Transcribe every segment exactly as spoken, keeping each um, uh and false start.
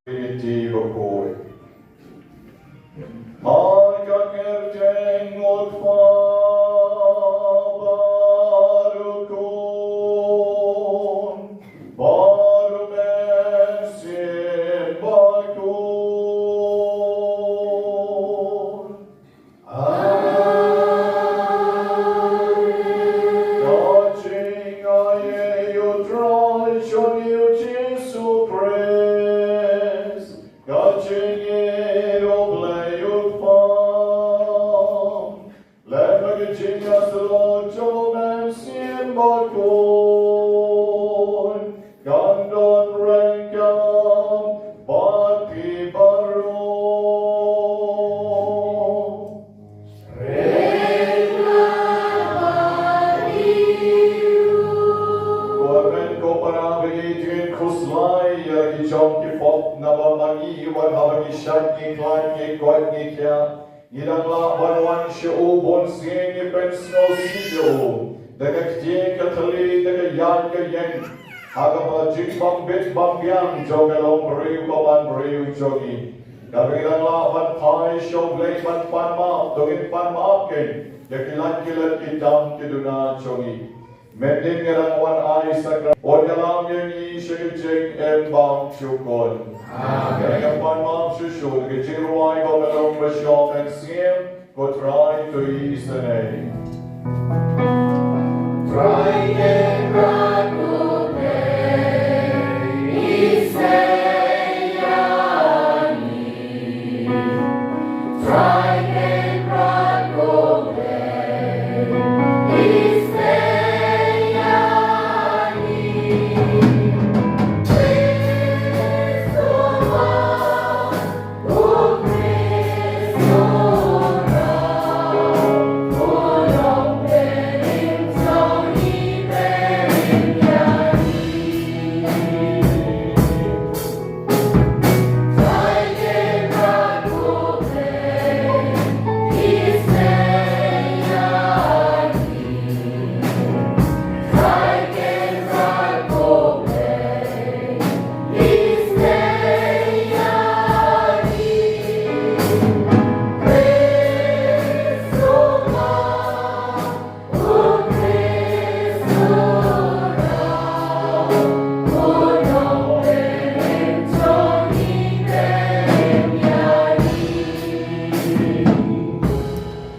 Trinity bakhuid. Ha ka kyrteng U Kpa bad U Khun bad U Mynsiem Bakhuid. Amen. Ka jingaiei U Trai jong ngi U Jisu Khrist, ka jingïeit U Blei U Kpa, lem bad ka jingïasyllok jong U Mynsiem Bakhuid, kan don ryngkat bad phi baroh. Ko hynmen ko para, ba ngi khuslai ïa ki jong ki pop, naba ma ngi, wat haba ngi shait, ngi khlaiñ, ngi koit, ngi khiah, ngi dang lah ban wan sha u bun sien, ngi pynsngewsih ïa u da ka ktien, ka thylli, da ka ïaid ka ïeng, ha kaba jingbym bit bym biang jong ka longbriew, ka manbriew jong ngi. Kaba ngi dang lah ban phai sha U Blei ban pan map, to ngin pan map kein ïa ki lait ki let, ki dam ki duna jong ngi. Mynnin ngi dang wan ai sakramen, un ïalam ïa ngi sha ka jingim bymjukut. Amen. Ngi pan map shuh shuh da ka jingrwai ba ka long ba shong mynsiem, Ko Trai to isynei. Trai Kynrad ko Blei, isynei ïa ngi. Trai Kynrad ko Blei, isynei ïa ngi. Khrist u Trai,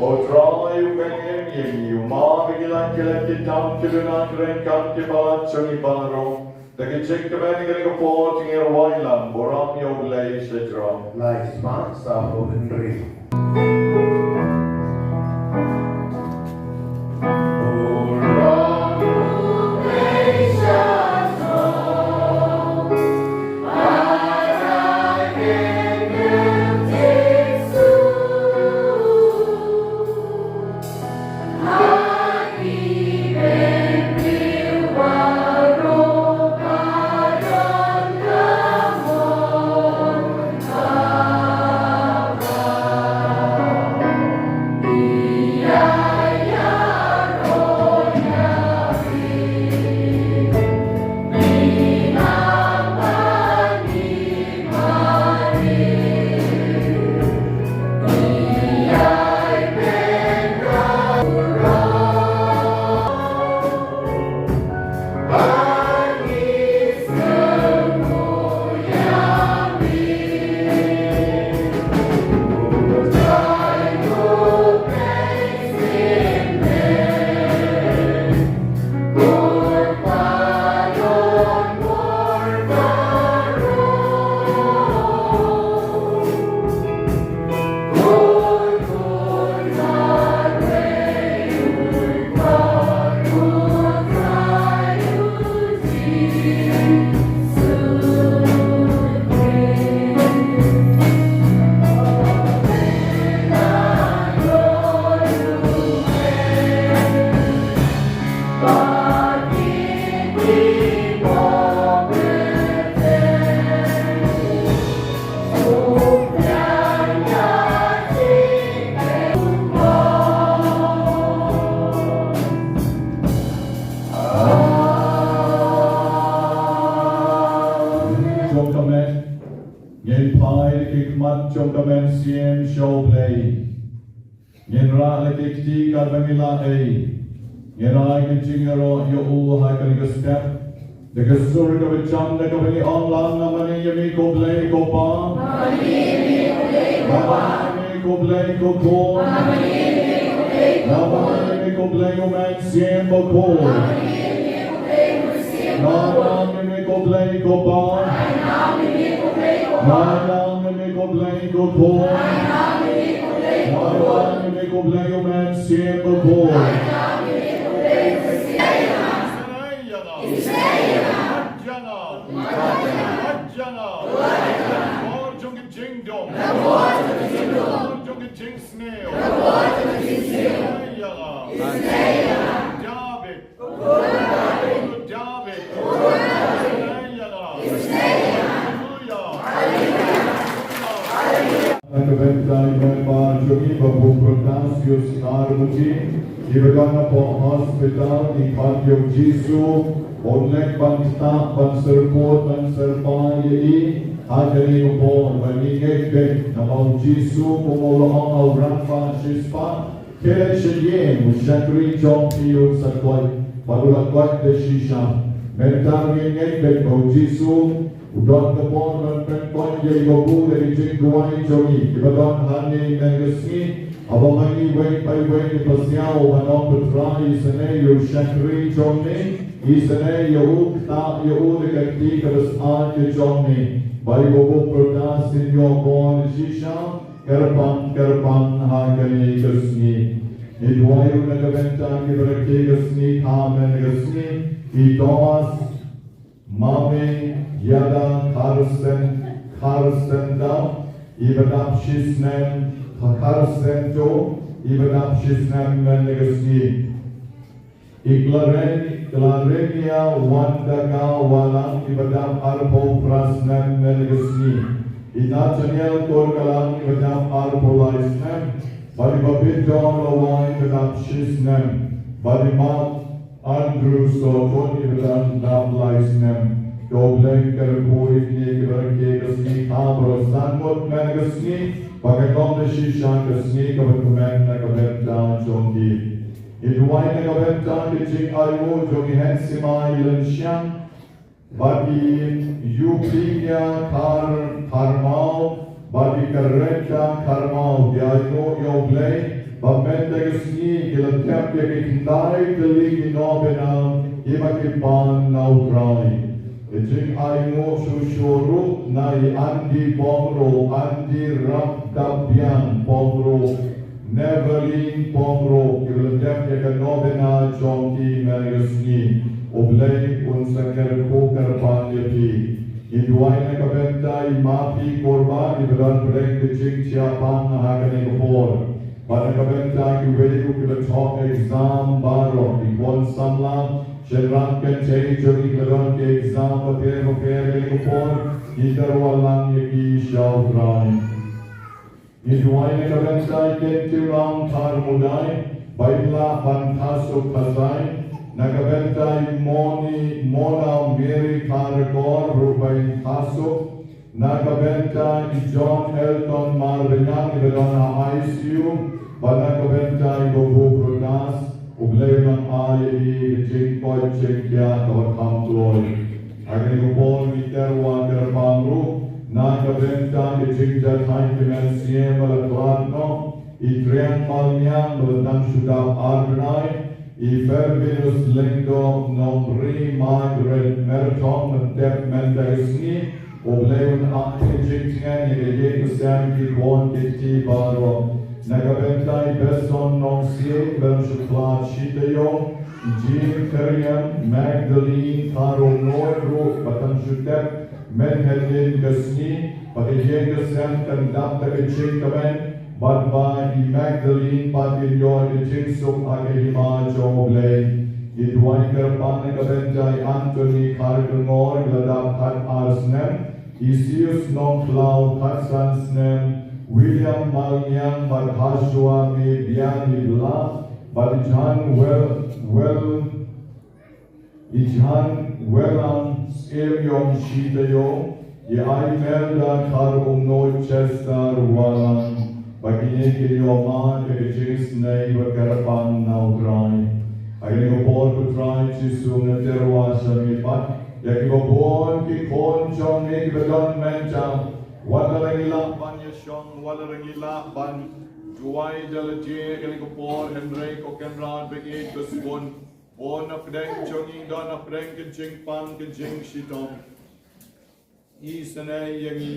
Ko Trai, u kyrkhu ïa ngi, u map ïa ki lait ki let, ki dam ki duna, ki ryngkat ki balat jong ngi baroh. Da ka jingkmen ha kane ka por, to ngin ïa rwai lang, burom ïa U Blei sha jrong. Lai spah, saw phew hynriew. Jong ka met, ngin phai da ki khmat jong ka mynsiem sha U Blei. Ngin rah la ki kti katba ngi lah ei. Ngin ai ka jingïaroh ïa u ha kane ka step. Da ka sur kaba jam da kaba ngi ong lang, namar ïa me ko Blei ko Pa. Namar ïa me ko Blei ko Khun. Namar ïa me ko Blei U Mynsiem Bakhuid. Namar ïa me ko Blei ko Pa. Namar ïa me ko Blei ko Khun. Namar ïa me ko Blei U Mynsiem Bakhuid. Jong ka jingdum. Jong ka jingsniew. David. David. Haleluya. Na ka bynta i member jong ngi Babu Prakash Yoskar Muti, i ba don hapoh hospital, i khot ïa u Jisu un leit ban ktah, ban syrkut, ban syrpai ïa i ha kane ka por. Ba ngi ngeit beit namar u Jisu kumba u la ong ha u Rangbah shispah, khie leit sha ïing, u shakri jong phi un sa koit. Bad u la koit da shisha. Mynta ngi ngeit beit ba u Jisu u don ka bor ban pynkoit ïa i Babu da ki jingduwai jong ngi kiba don hangne mynne ka sngi. Haba ma ngi wei pa wei ngi pasiaw, Banom Trai, isynei ïa u shakri jong me, isynei ïa u, ktah ïa u da ka kti kaba syaid ka jong me. Ba i Babu Prakash un ïoh bor shisha kyrpang kyrpang ha kane ka sngi. Ngi duwai ruh na ka bynta kiba rakhe ka sngi kha mynne ka sngi, i Thomas, Mame Yada Carsten, Carsten Dam, i ba dap shisnem, Carsten To, i ba dap shisnem mynne ka sngi. I Claren-, Clarenia Wandaka Walang, i ba dap arphew phra snem mynne ka sngi. I Nathaniel Korkalang, i ba dap arphew lai snem. Bad i Babit Dom Lawang, i ba dap shisnem. Bad i Mark Andrew Sohtun, i ba dap lai snem. Ko Blei kyrkhu ïa kine kiba rakhe ka sngi kha baroh san ngut mynne ka sngi. Ba kan long da shisha ka sngi kaba kmen na ka bynta jong ki. Ngi duwai na ka bynta ka jingainguh jong i Hensima Ilynshiang, bad i Euphemia Kar-, Karmau, bad i Kareta Karmau, ki ainguh ïa U Blei, ba mynta ka sngi ki la thep ïa ki khyndai tylli ki novena, kiba ki pan na U Trai. Ka jingainguh shuh shuh ruh na i Andy Pongro, Andy Rapdabiang Pongro, Neverlin Pongro, kiba la thep ïa ka novena jong ki mynne ka sngi. U Blei un sa kyrkhu kyrpang ïa phi. Ngi duwai na ka bynta i Mathi Korba, i ba don bynta ka jingthiah pang ha kane ka por. Bad na ka bynta kiwei ruh kiba thoh exam baroh, ki khun samla, shynrang kynthei jong ngi kiba don ki exam bapher bapher ha kane ka por, ngi kyrwan lang ïa ki sha U Trai. Ngi duwai na ka bynta i Kyntiewlang Tharmudai, ba in lah ban thasuk thasai, na ka bynta i Moni, Mona Mary Tharakor ruh ba in thasuk, na ka bynta i John Elton Marbaniang i ba don ha I C U, bad na ka bynta i Babu Prakash, U Blei un ai ïa i ka jingkoit jingkhiah kaba kham kloi. Ha kane ka por ngi kyrwan kyrpang ruh na ka bynta ka jingjahthait ka mynsiem ba la khlad noh, i Triang Malmiang ba la dang shu dap ar bnai, i Fervinus Lyngdoh, Nongri Margaret Merthong, ba tep mynta ka sngi, U Blei un ai ka jingtngen ïa ka ïing ka sem, ki khun ki kti baroh. Na ka bynta i Beson Nongsiej ba dang shu khlad shi taïew, i Jean Kyriem, Magdalene Tharunoi ruh ba dang shu tep mynhynnin ka sngi, ba ka ïing ka sem kan dap da ka jingkmen, bad ba i Magdalene bad kin ïoh ka jingsuk ha ka hima jong U Blei. Ki duwai kyrpang na ka bynta i Anthony Kharkongor, ki la dap khatar snem, Isius Nongkhlaw khatsan snem, William Malngiang bad Hashua Mebiang, i Bla bad Jan Wel Wel Jan Welam Syiem Yong Shitayo, i Imelda Kharumnoi Chester Walang, ba kine ki ïoh mad ïa ka jingisynei ba kyrpang na U Trai. Ha kane ka por ko Trai Jisu nga tyrwa sha me pat ïa kiba bun ki khun jong me kiba don mynta, wat la ngi lah ban ïashong, wat la ngi lah ban duwai da lade ha kane ka por, hynrei ko Kynrad ba ïeit ba sbun, bun na pdeng jong ngi don na pdeng ka jingpang ka jingshitom. Isynei ïa ngi,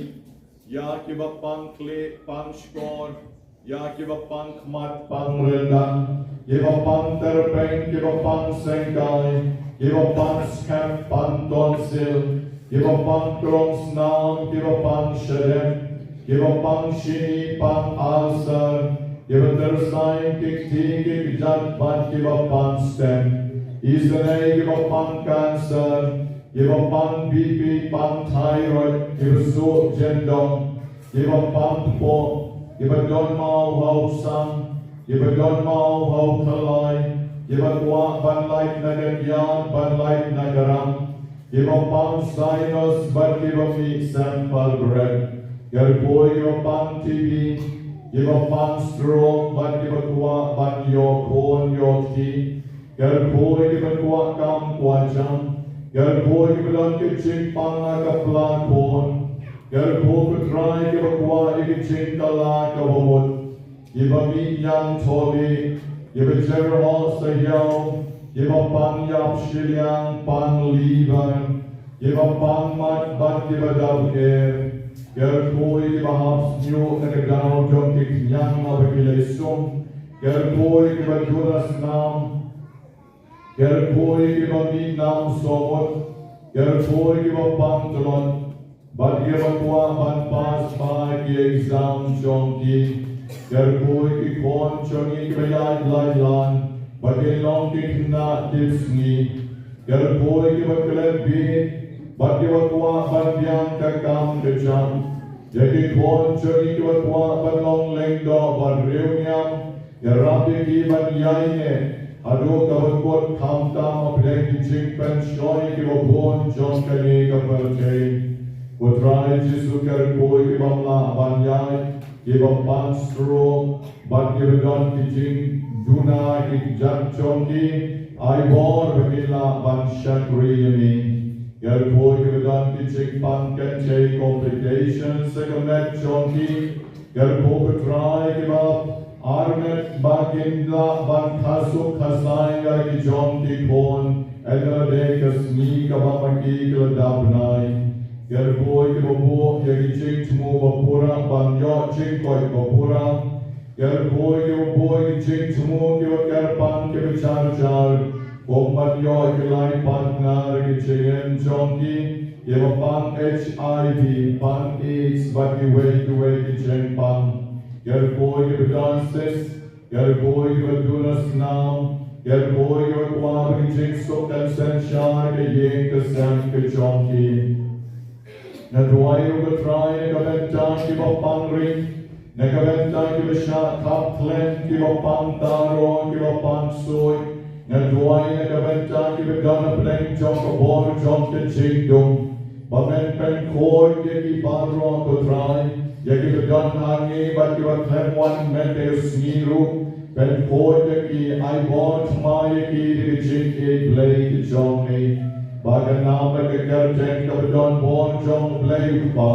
ïa kiba pang khlieh pang shkor, ïa kiba pang khmat pang ryndang, kiba pang tyrpeng, kiba pang sengkai, kiba pang skhem pang tonsil, kiba pang krong snam, kiba pang shadem, kiba pang shini pang ulcer, kiba tyrsai ki kti ki kjat bad kiba pang stent. Isynei kiba pang cancer, kiba pang B P pang thyroid, kiba suh jyndong, kiba pang kpoh, kiba don maw ha u sam, kiba don maw ha u khlai, kiba kwah ban lait na ka kiad ban lait na ka ram, kiba pang sinus bad kiba mih sample breath, kyrkhu ïa kiba pang T B, kiba pang stroke bad kiba kwah ban ïoh khun ïoh kti, kyrkhu ïa kiba kwah kam kwah jam, kyrkhu ïa kiba don ki jingpang ha ka pla khun, kyrkhu ko Trai ïa kiba kwah ïa ki jingkylla kaba mut, kiba mih ïang tholi, kiba jer hok sahiaw, kiba pang ïap shiliang pang liver, kiba pang mat bad kiba dap er, kyrkhu ïa kiba hap shñiuh na ka daw jong ki khñiang haba ki leit sum, kyrkhu ïa kiba duna snam, kyrkhu ïa kiba mih nam sawmut, kyrkhu ïa kiba pang tlot, bad kiba kwah ban pass bha ki exam jong ki, kyrkhu ïa ki khun jong ngi kiba ïaid lait lan ba kin long ki khynnah tipsngi, kyrkhu ïa kiba klet bit bad kiba kwah ban biang ka kam ka jam, ïa ki khun jong ngi kiba kwah ban long lyngdoh bad riewniam, ïarap ïa ki ban ïaineh haduh kaba kut khamtam hapdeng ki jingpynshoi kiba bun jong kane ka pyrthei. Ko Trai Jisu, kyrkhu ïa kiba ym lah ban ïaid, kiba pang stroke bad kiba don ki jingduna ki kjat jong ki, ai bor ba kin lah ban shakri ïa me. Kyrkhu ïa kiba don ki jingpang kynthei, complications ha ka met jong ki, kyrkhu ko Trai kiba armet ba kin lah ban khasuk khasai ïa ki jong ki khun ynda la dei ka sngi kaba ma ki ki la dap bnai. Kyrkhu ïa kiba buh ïa ki jingthmu ba pura ban ïoh jingkoit ba pura. Kyrkhu ïa kiba buh ïa ki jingthmu kiba kyrpang kiba jar jar, kum ban ïoh ïa ki lai partner ha ki jingim jong ki, kiba pang H I V, pang AIDS bad kiwei kiwei ki jingpang. Kyrkhu ïa kiba don cyst, kyrkhu ïa kiba duna snam, kyrkhu ïa kiba kwah ban jingsuk kynsynshar ha ka ïing ka sem ka jong ki. Nga duwai ruh ko Trai na ka bynta kiba pang rit, na ka bynta kiba shah khap khlem, kiba pang taro, kiba pang ksuid. Nga duwai na ka bynta kiba don hapdeng jong ka bor jong ka jingdum, ba men pynkhuid ïa ki baroh ko Trai, ïa kiba don hangne bad kiba khlem wan mynta ka sngi ruh. Pynkhuid ïa ki, ai bor thymmai ïa ki da ka jingïeit Blei ka jong me. Ba ka nam bad ka kyrteng kaba don bor jong Blei u Kpa,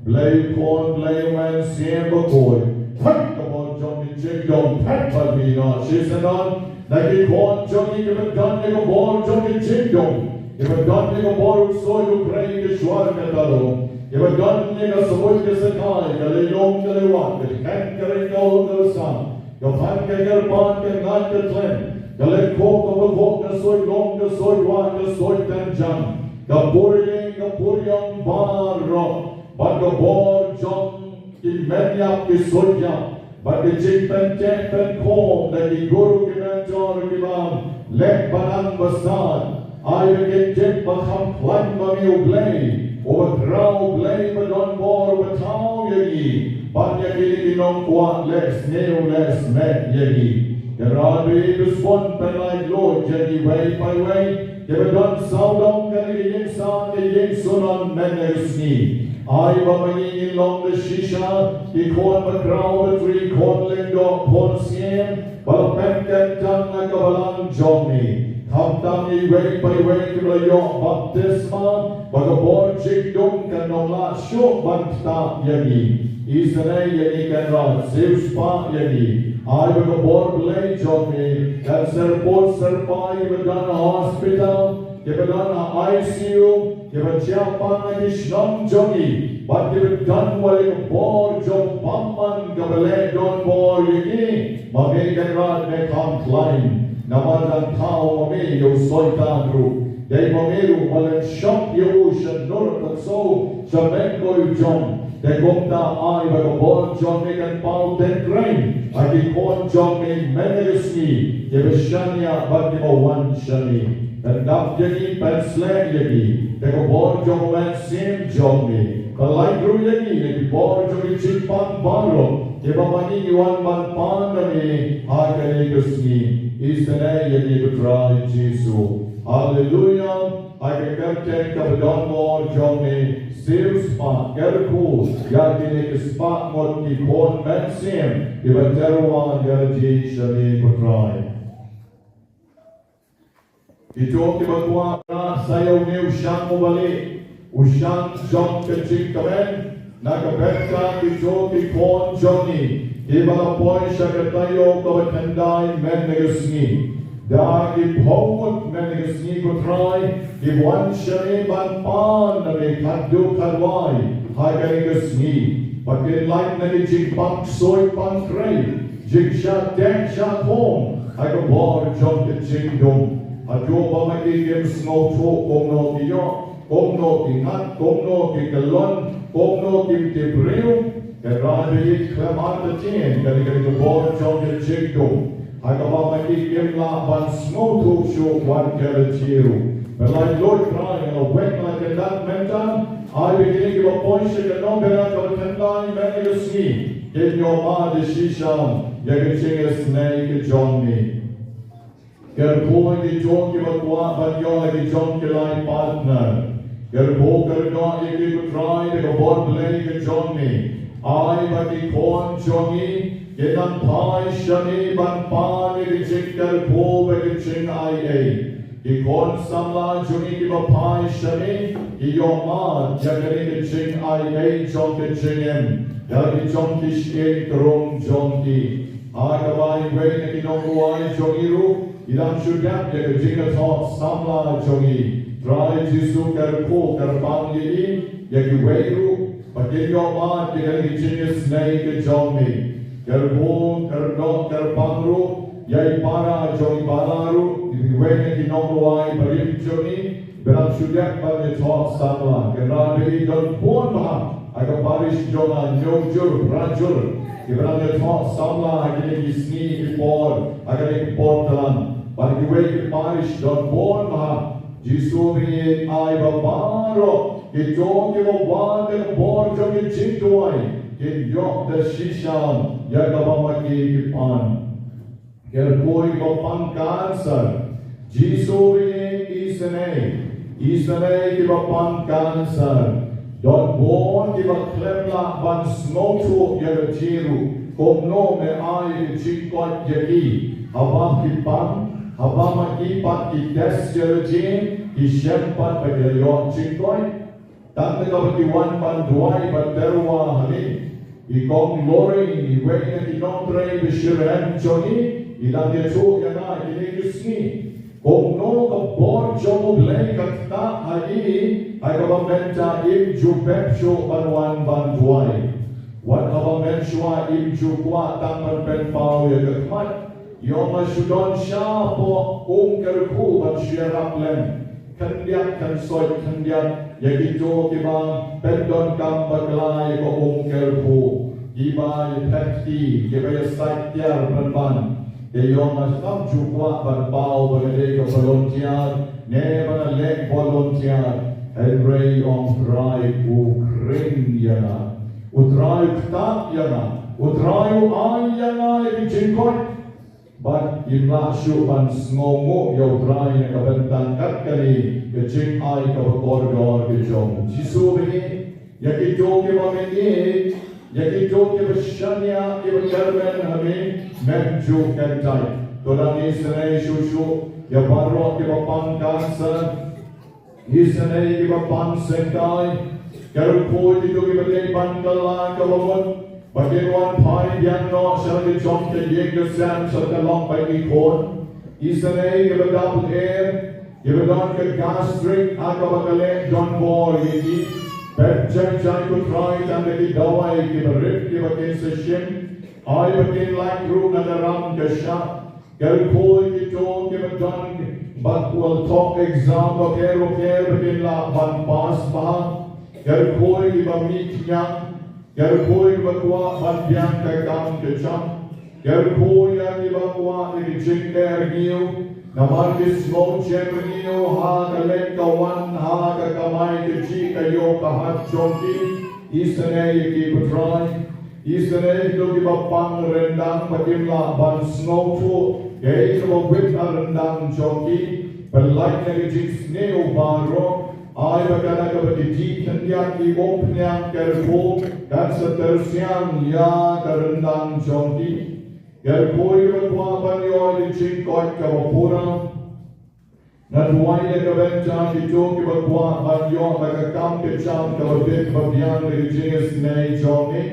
Blei u Khun, Blei u Mynsiem Bakhuid. Phet ka bor jong ki jingdum, phet bad mih noh shisyndon na ki khun jong ngi kiba don ïa ka bor jong ki jingdum, kiba don ïa ka bor u ksuid u krei ka shuwa ka taro, kiba don ïa ka sbuit ka sakai, ka lei lum ka lei wah, ka kren ka rei kaw ka rei sam, ka phan ka kyrpad, ka ngait ka khlem, ka leh khuh ka bakhuh, ka suid lum ka suid wah, ka suid tynjang, ka purieng ka puriong baroh, bad ka bor jong ki men ïap ki suid ïap, bad ki jingpynteh pynkhum da ki guru ki mentor ki bam, Leh ba nang ba sad, ai ba kin tip ba kham khlaiñ ma me U Blei, uba khraw, U Blei ba don bor, uba thaw ïa ngi bad ïa kine ki nongkwah leh sniew leh smet ïa ngi. Kynrad, ba ïeit, to sbun pynlait lut ïa ngi iwei pa iwei kiba don sawdong kane ka ïing sa, ka ïing synod mynne ka sngi. Ai ba ma ngi ngin long da shisha ki khun bakhraw batri, khun lyngdoh, khun syiem, ba la pynkyntang na ka balang jong me. Khamtam iwei pa iwei kiba la ïoh baptisma, ba ka bor jingdum kan ym lah shuh ban ktah ïa ngi. Isynei ïa ngi Kynrad, siewspah ïa ngi. Ai ba ka bor Blei jong me kan syrpud syrpai kiba don ha hospital, kiba don ha I C U, kiba jia pang ha ki shnong jong ngi, bad kiba don wat ïa ka bor jong u bamon kaba leh don bor ïa ngi. Ma me Kynrad me kham khlaiñ, namar dang thaw ma me ïa u Soitan ruh. Dei ma me ruh ba leit shop ïa u sha Nurpakso, sha Mengkoiljong. Te kumta ai ba ka bor jong me kan paw teng kren ha ki khun jong me mynne ka sngi, kiba shaniah bad kiba wan sha me. Pyndap ïa ki, pynsleh ïa ki da ka bor jong u Mynsiem jong me. Pynlait ruh ïa ki na ki bor jong ki jingpang baroh kiba ma ngi ngi wan ban pan na me ha kane ka sngi. Isynei ïa ngi, ko Trai Jisu. Haleluia. Ha ka kyrteng kaba don bor jong me, siewspah, kyrkhu ïa kine ki spah ngut ki khun mynsiem kiba tyrwa ïa lade sha me, ko Trai. Kito kiba kwah, sa ïa une u shang uba lieh, u shang jong ka jingkmen, na ka bynta kito ki khun jong ngi kiba la poi sha ka taïew kaba khyndai mynne ka sngi. Da ki phew ngut mynne ka sngi, ko Trai, ki wan sha me ban pan na me khadduh khadwai ha kane ka sngi. Ba kin lait na ki jingpang ksuid pang khrei, jingshah teh shah thung ha ka bor jong ka jingdum. Haduh ba ma ki kim sngewthuh kumno ki ïoh, kumno ki ngat, kumno ki kyllon, kumno kim tip briew, Kynrad ba ïeit, khlem artatien kane ka bor jong ka jingdum, ha kaba ma ki kim lah ban sngewthuh shuh wat ïa lade ruh. Pynlait lut Trai, nga la weng la kyndat mynta. Ai ba kine kiba poi sha ka nongbeh kaba khyndai mynne ka sngi kin ïoh mad da shisha ïa ka jingisynei ka jong me. Kyrkhu ïa kito kiba kwah ban ïoh ïa ki jong ki life partner. Kyrkhu kyrdoh ïa ki, ko Trai, da ka bor Blei ka jong me. Ai ba ki khun jong ngi kin nang phai sha me ban pan ïa ki jingkyrkhu bad ki jingaiei. Ki khun samla jong ngi kiba phai sha me ki ïoh mad ïa kane ka jingaiei jong ka jingim ïa la ki jong ki shyieng ki rung jong ki. Ha kaba iwei na ki nongrwai jong ngi ruh i dang shu dep ïa ka jingïathoh samla jong ngi. Trai Jisu, kyrkhu kyrpang ïa i, ïa kiwei ruh ba kin ïoh mad ïa kane ka jingisynei ka jong me. Kyrkhu kyrdoh kyrpang ruh ïa i para jong i, para ruh, iwei na ki nongrwai barim jong ngi, ba dang shu dep ban ïathoh samla. Kynrad ba ïeit, don bun bha ha ka parish jong nga, hynñiew jur, phra jur, kiba dang ïathoh samla ha kine ki sngi ki por, ha kine ki por tlang. Bad kiwei ki parish don bun bha. Jisu ba ïeit, ai ba baroh kito kiba wan da ka bor jong ka jingduwai kin ïoh da shisha ïa kaba ma ki ki pan. Kyrkhu ïa kiba pang cancer. Jisu ba ïeit, isynei, isynei ïa kiba pang cancer. Don bun kiba khlem lah ban sngewthuh ïa lade ruh kumno me ai ka jingkoit ïa ki. Haba ki pang, haba ma ki pat ki test ïa lade, ki shem pat ba ki la ïoh jingkoit. Tang da kaba ki wan ban duwai bad tyrwa ha me. I Kong Lori, iwei na ki nongtrei ba shitrhem jong ngi, i dang ïathuh ïa nga ha kine ki sngi. Kumno ka bor jong U Blei ka ktah ha i, ha kaba mynta im ju pep shuh ban wan ban duwai. Wat haba mynshuwa im ju kwah tang ban pynpaw ïa ka khmat. Ïoh ma shu don shapoh um kyrkhu ban shu ïarap lem khyndiat khynsoit khyndiat ïa kito kiba pyndonkam bakla ïa ka um kyrkhu, kiba ïa phet kti, kiba ïa sait tiar pynban. Te ïoh nga sngap ju kwah ban paw ba nga dei ka volunteer ne ba nga leh volunteer. Hynrei ong Trai u kren ïa nga. U Trai u ktah ïa nga. U Trai u ai ïa nga ïa ki jingkoit. Bad ngim lah shuh ban sngewnguh ïa u Trai na ka bynta kat kane ka jingai kaba kordor ka jong u. Jisu ba ïa kito kiba mih ïa kito kiba shaniah kiba kyrmen ha me, men ju kyntait. To da isynei shuh shuh ïa baroh kiba pang cancer, isynei kiba pang syngkai, kyrkhu ïa kito kiba dei ban kylla kaba mut ba kin wan phai biang noh sha la ka jong ka ïing ka sem sha la ka lok ba ki khun. Isynei kiba dap lyer, kiba don ka gastric ha kaba ka leh, don bor ïa ki. Pynjah jai ko Trai tang da ki dawai kiba rit kiba kin sa shim. Ai ba kin lait ruh na ka ram ka shah. Kyrkhu ïa kito kiba don ba kwah thoh exam bapher bapher ba kin lah ban pass bha. Kyrkhu ïa kiba mih khñiang. Kyrkhu ïa kiba kwah ban biang ka kam ka jam. Kyrkhu ïa kiba kwah ïa ki jingeh rngiew. Namar ki sngew jem rngiew ha ka leit ka wan, ha ka kamai kajih ka ïoh ka hat jong ki. Isynei ïa ki ko Trai. Isynei ïa kito kiba pang ryndang ba kim lah ban sngewthuh ïa kaba wit ha ryndang jong ki. Pynlait na ki jingsniew baroh. Ai ba kata kaba ki dih khyndiat ki umphniang, kyrkhu kan sa tyrsiang ïa ka ryndang jong ki. Kyrkhu ïa kiba kwah ban ïoh ïa ka jingkoit kaba pura. Nga duwai ïa ka bynta kito kiba kwah ban ïoh ïa ka kam ka jam kaba bit ba biang ïa ka jingisynei jong ngi.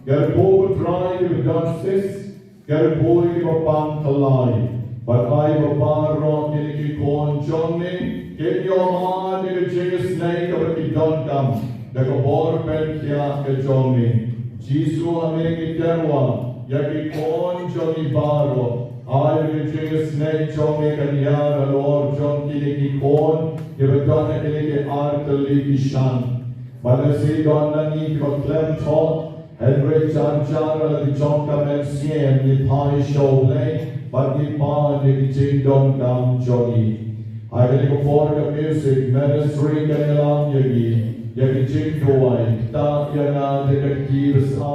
Kyrkhu ko Trai ïa kiba don cyst, kyrkhu ïa kiba pang khlai. Bad ai ba baroh kine ki khun jong ngi kin ïoh mad ïa ka jingisynei kaba ki donkam da ka bor pynkhiah ka jong ngi. Jisu, ha me ngi tyrwa ïa ki khun jong ngi baroh. Ai ba ka jingisynei jong me kan ïar halor jong kine ki khun kiba don ha kine ki artylli ki shan. Bad lehse don na ngi kiba khlem thoh, hynrei jar jar ha la ka jong ka mynsiem ngi phai sha U Blei bad ngi pan ïa ki jingdonkam jong ngi. Ha kane ka por ka music ministry kan ïalam ïa ngi ïa ki jingduwai. Ktah ïa nga da ka kti basa.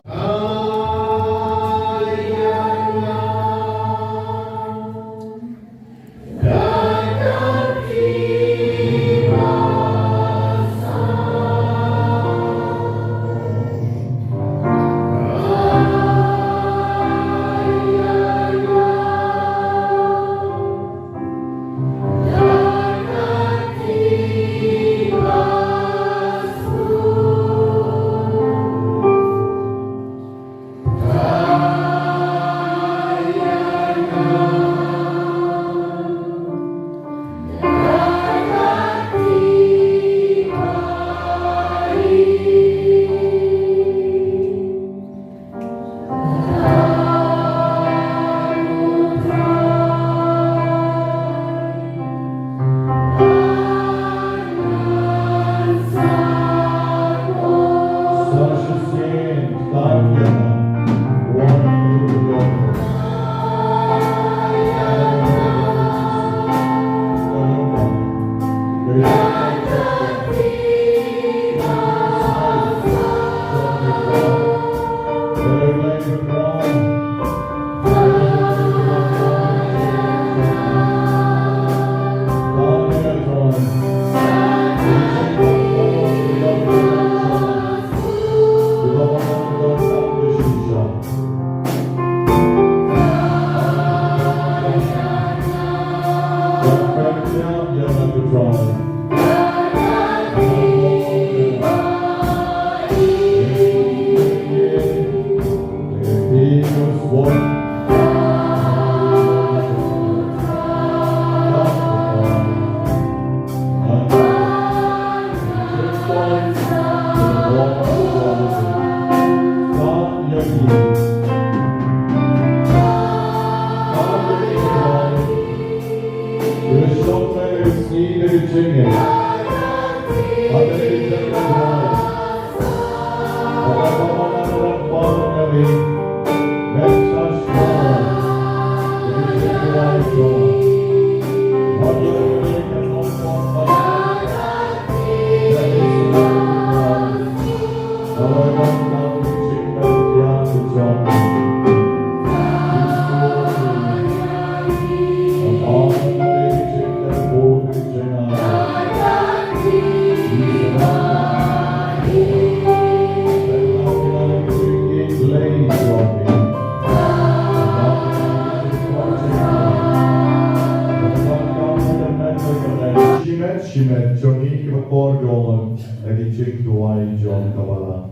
Ïa ki jingduwai jong ka balang.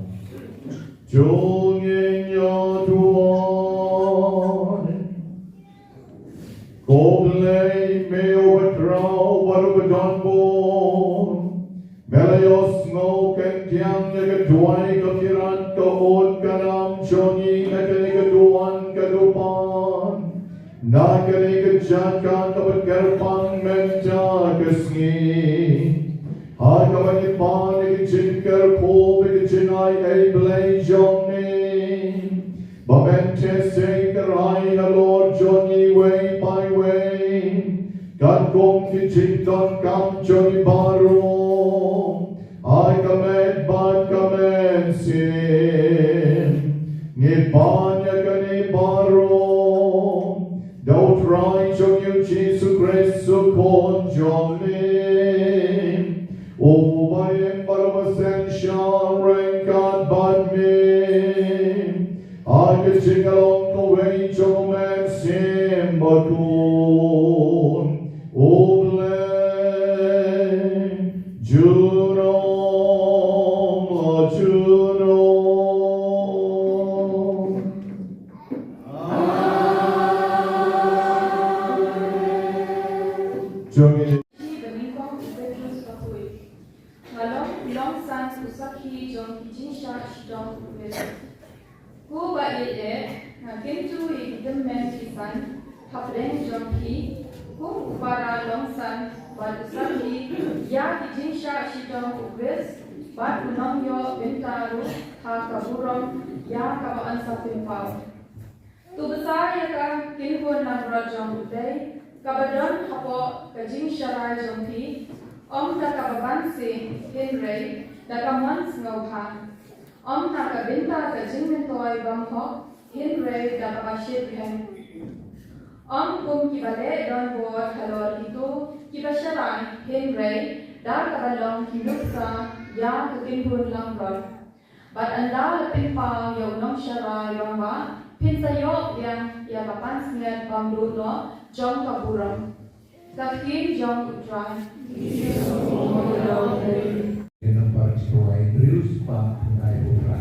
To ngin ïa duwai. Ko Blei me uba khraw bad uba don bor, me la ïohsngew khyndiat ïa ka duwai, ka kyrpad, ka ud, ka nam jong ngi na kane ka duwan ka dupan, na kane ka jaka kaba kyrpang mynta ka sngi. Ha kaba ngi pan ïa ka jingkyrkhu bad ka jingai, A Blei jong ngi, ba men theh seh kyrhai halor jong ngi iwei pa iwei, katkum ki jingdonkam jong ngi baroh. Ha ka met bad ka mynsiem ngi pan ïa kane baroh da U Trai jong ngi U Jisu Khrist U Khun jong ngi, uba im bad uba synshar ryngkat bad me ha ka jinglong kawei jong U Mynsiem Bakhuid, U Blei junom la junom. Jong ngi. Shi ba nyngkong u Petrus bakhuid. Nga long u nongsan u sakhi jong ki jingshah shitom u Khrist. Ko ba ïeit eh, nga kyntu ïa ki tymmen ki san hapdeng jong phi, kum u para longsan bad u sakhi ïa ki jingshah shitom u Khrist, bad u nongïoh bynta ruh ha ka burom ïa kaba yn sa pynpaw. To bsa ïa ka kynhun langbrot jong U Blei kaba don hapoh ka jingsharai jong phi, ym da kaba banse hynrei da ka mon sngewbha, ym na ka bynta ka jingmyntoi bymhok hynrei da kaba shitrhem, ym kum kiba leh donbor halor kito kiba sharai hynrei da kaba long ki nuksa ïa ka kynhun langbrot. Bad ynda la pynpaw ïa u nongsharai rangbah, phin sa ïoh biang ïa ka pansngiat bym duh noh jong ka burom. Ka ktien jong U Trai. Ïa nambar khatwei hynriew spah khyndai phew phra.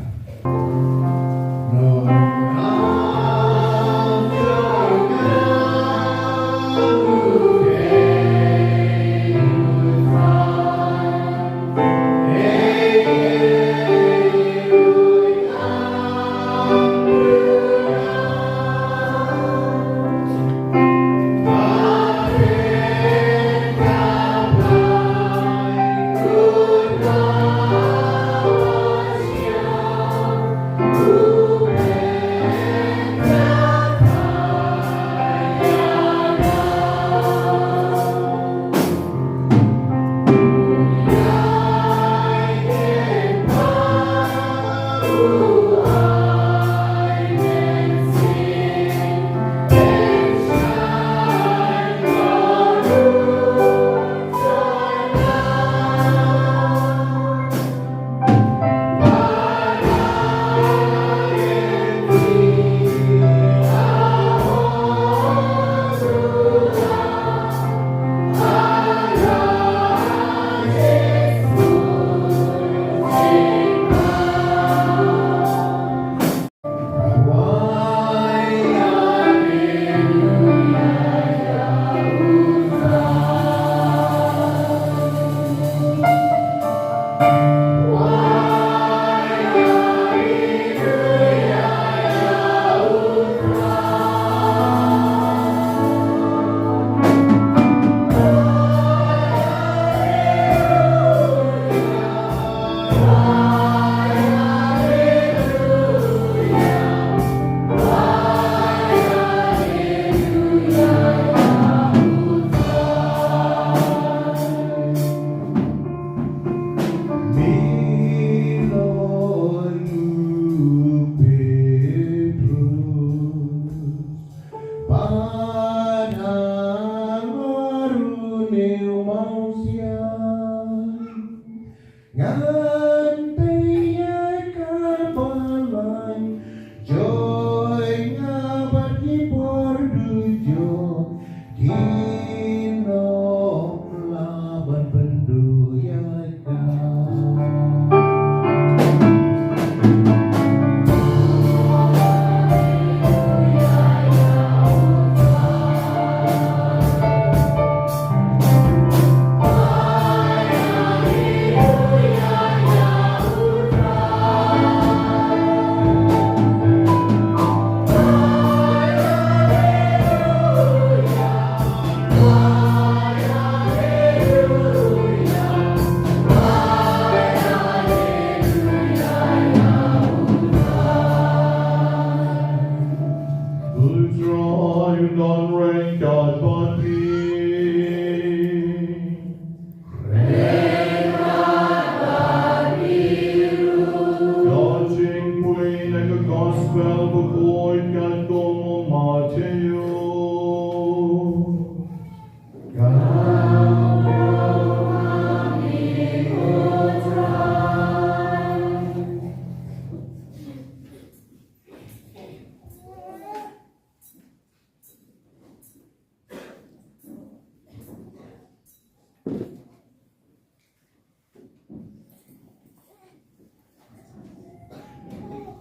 Ngan peit ïa ka balang jong nga bad ki por dujok, kin ym lah ban pynduh ïa ka.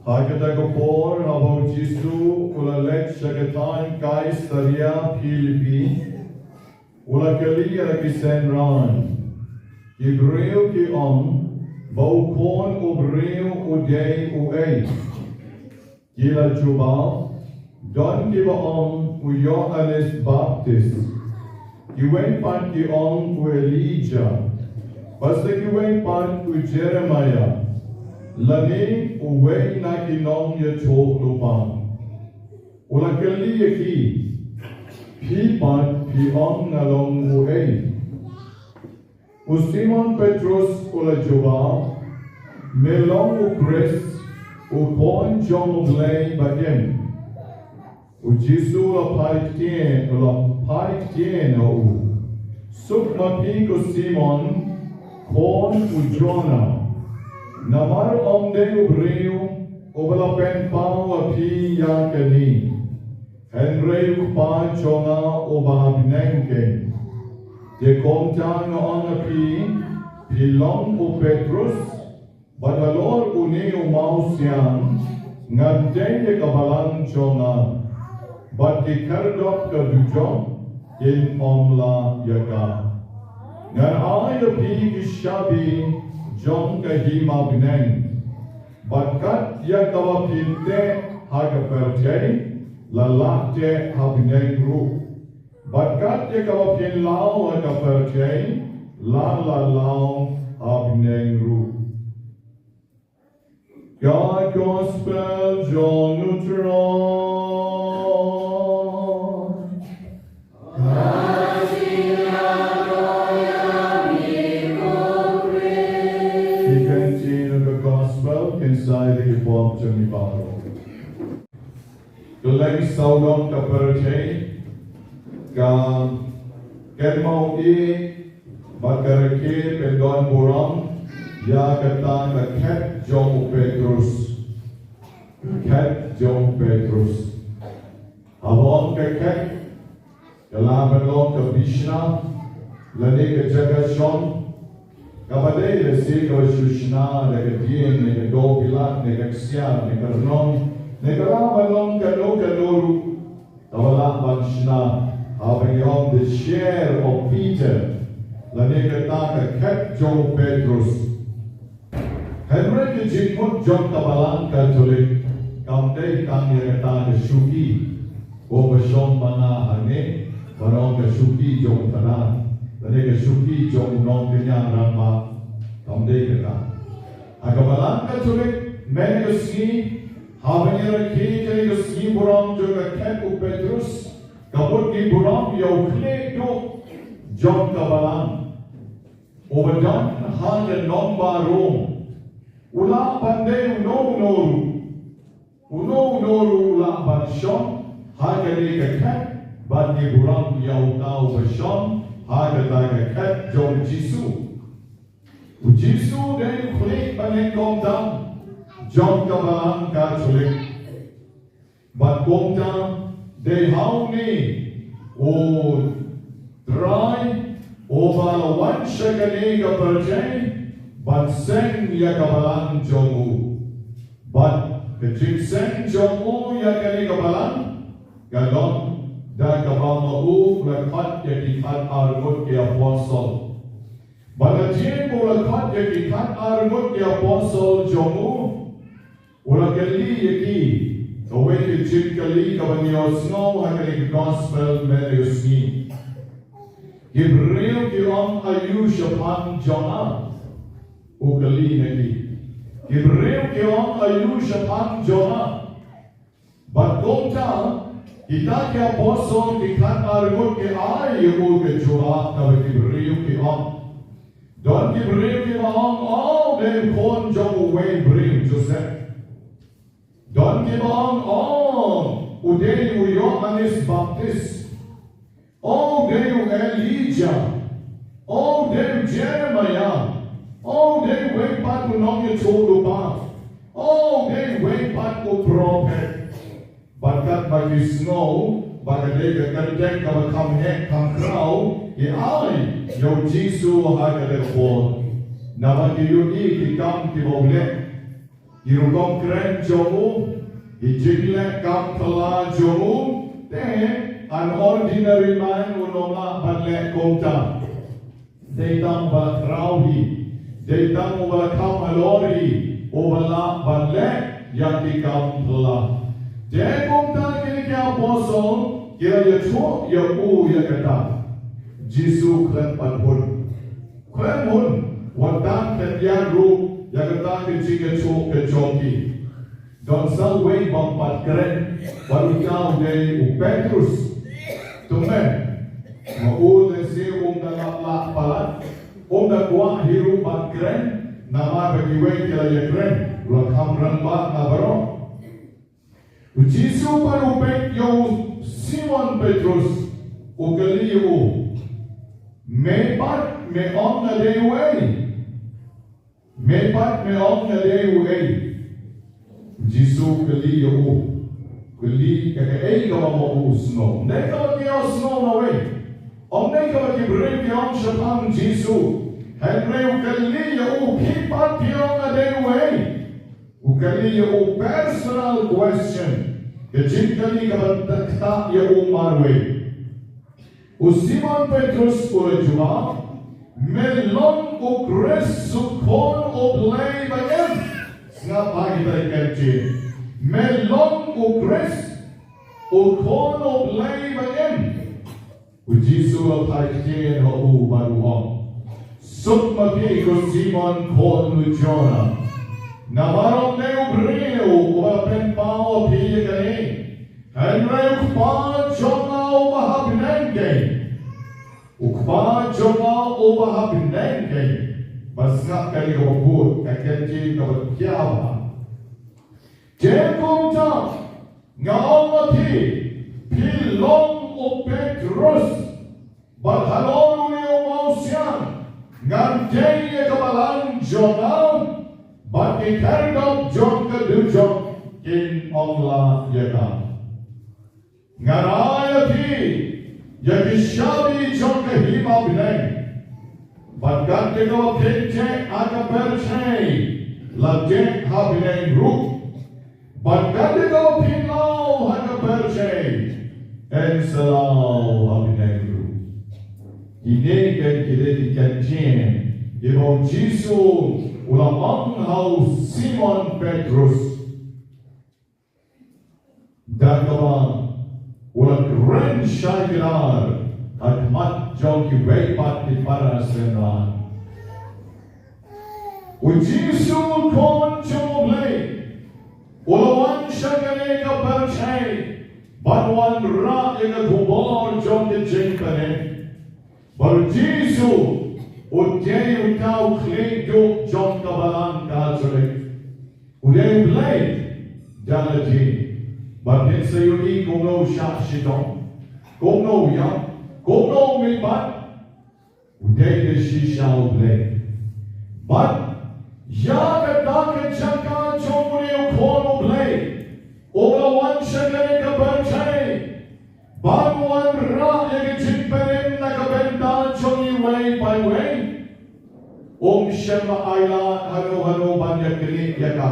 Ha kata ka por, haba u Jisu u la leit sha ka thaiñ Kaisaria Philipi, u la kylli ïa la ki synran. Ki briew ki ong ba u Khun u briew u dei uei? Ki la jubab, don kiba ong u Ïoannis Baptist, kiwei pat ki ong u Elijah, bad sa kiwei pat u Jeremiah, lane uwei na ki nongïathuhlypa. U la kylli ïa ki, phi pat phi ong nga long uei? U Simon Petrus u la jubab, me long u Khrist, u Khun jong u Blei bakim. U Jisu u la phai ktien, u la phai ktien ha u, suk ma phi ko Simon, khun u Jonah. Namar ym dei u briew uba la pynpaw ha phi ïa kane, hynrei u Kpa jong nga uba ha bneng kein. Te kumta nga ong ha phi, phi long u Petrus, bad halor une u mawsiang ngan tei ïa ka balang jong nga, bad ki khyrdop ka dujok kin ym lah ïa ka. Ngan ai ïa phi ki shabi jong ka hima bneng. Bad kat ïa kaba phin teh ha ka pyrthei, la lah teh ha bneng ruh. Bad kat ïa kaba phin law ha ka pyrthei, la lah law ha bneng ruh. Ka Gospel jong u Trai. Ki ktien ka Gospel kin sa ïa ki pop jong ngi baroh. Kylleng sawdong ka pyrthei ka kynmaw ïa bad ka rakhe pyndon burom ïa kata ka khet jong u Petrus. Ka khet jong u Petrus. Haba ong ka khet, ka lah ban long ka bishna lane ka jaka shong kaba dei lehse kaba shu shna da ka dieng ne ka dohbilat ne ka ksiar ne ka rnong ne ka lah ban long kano kano ruh kaba lah ban shna, haba ngi ong the chair of Peter lane kata ka khet jong u Petrus. Hynrei ka jingmut jong ka Balang Katholik kam dei tang ïa kata ka shuki, ko ba shong ma nga hangne, ba long ka shuki jong u Thadar lane ka shuki jong u nongkynja rangbah. Kam dei kata. Ha ka Balang Katholik mynne ka sngi, haba ngi rakhe kane ka sngi burom jong ka khet u Petrus, ka mut ngi burom ïa u khlieh duh jong ka Balang. Uba don ha ka nongbah Rom u lah ban dei uno uno ruh. Uno uno ruh u lah ban shong ha kane ka khet bad ngi burom ïa uta uba shong ha kata ka khet jong u Jisu. U Jisu dei u khlieh banyngkong tam jong ka Balang Katholik. Bad kumta dei ha une u Trai uba la wan sha kane ka pyrthei ban seng ïa ka Balang jong u. Bad ka jingseng jong u ïa kane ka Balang ka long da kaba ma u u la khot ïa ki khat arngut ki apostol. Bad la jong u la khot ïa ki khat arngut ki apostol jong u, u la kylli ïa ki, kawei ka jingkylli kaba ngi ïohsngew ha kane ka Gospel mynne ka sngi. Ki briew ki ong aïu shaphang jong nga? U kylli na ki. Ki briew ki ong aïu shaphang jong nga? Bad kumta kita ki apostol ki khat arngut ki ai ïa u ka jubab kaba ki briew ki ong. Don ki briew kiba ong, o, u dei u khun jong uwei u briew Joseph. Don kiba ong, o, u dei u Ïoannis Baptist. O, u dei u Elijah. O, u dei u Jeremiah. O, u dei uwei pat u nongïathuhlypa. O, u dei uwei pat u prophet. Bad katba ki sngew ba ka dei ka kyrteng kaba kham heh kham khraw, ki ai ïa u Jisu ha kata ka por. Naba ki ïohi ki kam kiba u leh. Ki rukom kren jong u, ki jingleh kam phylla jong u, te an ordinary man un ym lah ban leh kumta. Dei tang uba khraw hi, dei tang uba kham halor hi, uba lah ban leh ïa ki kam phylla. Te kumta kine ki apostol ki la ïathuh ïa u ïa kata. Jisu khlem pat hun. Khlem hun, wat tang khlem ïa ruh ïa kata ka jingïathuh ka jong ki. Don sa uwei bym pat kren, bad uta u dei u Petrus. Tymmen, ma u lehse um da lap lah palat, um da kwah hi ruh ban kren, namar ba kiwei ki la ïakren, u la kham rangbah na baroh. U Jisu pat u peit ïa u Simon Petrus, u kylli ïa u, me pat me ong nga dei uei? Me pat me ong nga dei uei? Jisu kylli ïa u. Kylli ïa kaei kaba ma u sngew. Ym dei kaba ki ïohsngew na uwei. Ym dei kaba ki briew ki ong shaphang Jisu. Hynrei u kylli ïa u, phi pat phi ong nga dei uei? U kylli ïa u personal question. Ka jingkylli kaba ktah ïa u marwei. U Simon Petrus u la jubab, me long u Khrist u Khun u Blei ba im. Sngap ha kita ki ktien. Me long u Khrist u Khun u Blei ba im. U Jisu u la phai ktien ha u bad u ong, suk ma phi ko Simon khun u Jona. Namar ym dei u briew uba la pynpaw ha phi ïa kane, hynrei u Kpa jong nga uba ha bneng keiñ. U Kpa jong nga uba ha bneng keiñ. Bad sngap kane kaba kut, ka ktien kaba khia bha. Te kumta nga ong ha phi, phi long u Petrus, bad halor une u mawsiang ngan dei ïa ka balang jong nga, bad ki khyrdop jong ka dujok kin ym lah ïa ka. Ngan ai ïa phi ïa ki shabi jong ka hima bneng. Bad kat ïa kaba phin jeh ha ka pyrthei, la jeh ha bneng ruh. Bad kat ïa kaba phin law ha ka pyrthei, yn sa law ha bneng ruh. Kine ki dei ki ktien kiba u Jisu u la ong ha u Simon Petrus. Da kaba u la kren shai kdar ha khmat jong kiwei pat ki para synran. U Jisu u Khun jong U Blei u la wan sha kane ka pyrthei ban wanrah ïa ka khubor jong ka jingpynim. Bad u Jisu u dei uta u khlieh duh jong ka balang Katholik. U dei U Blei da lade. Bad phin sa ïohi kumno u shah shitom, kumno u ïap, kumno u mihpat. U dei da shisha U Blei. Bad ïa kata ka jaka jong une u Khun U Blei u la wan sha kane ka pyrthei ban wanrah ïa ka jingpynim na ka bynta jong iwei pa iwei. Um shym la ailad hano hano ban ïa knieh ïa ka.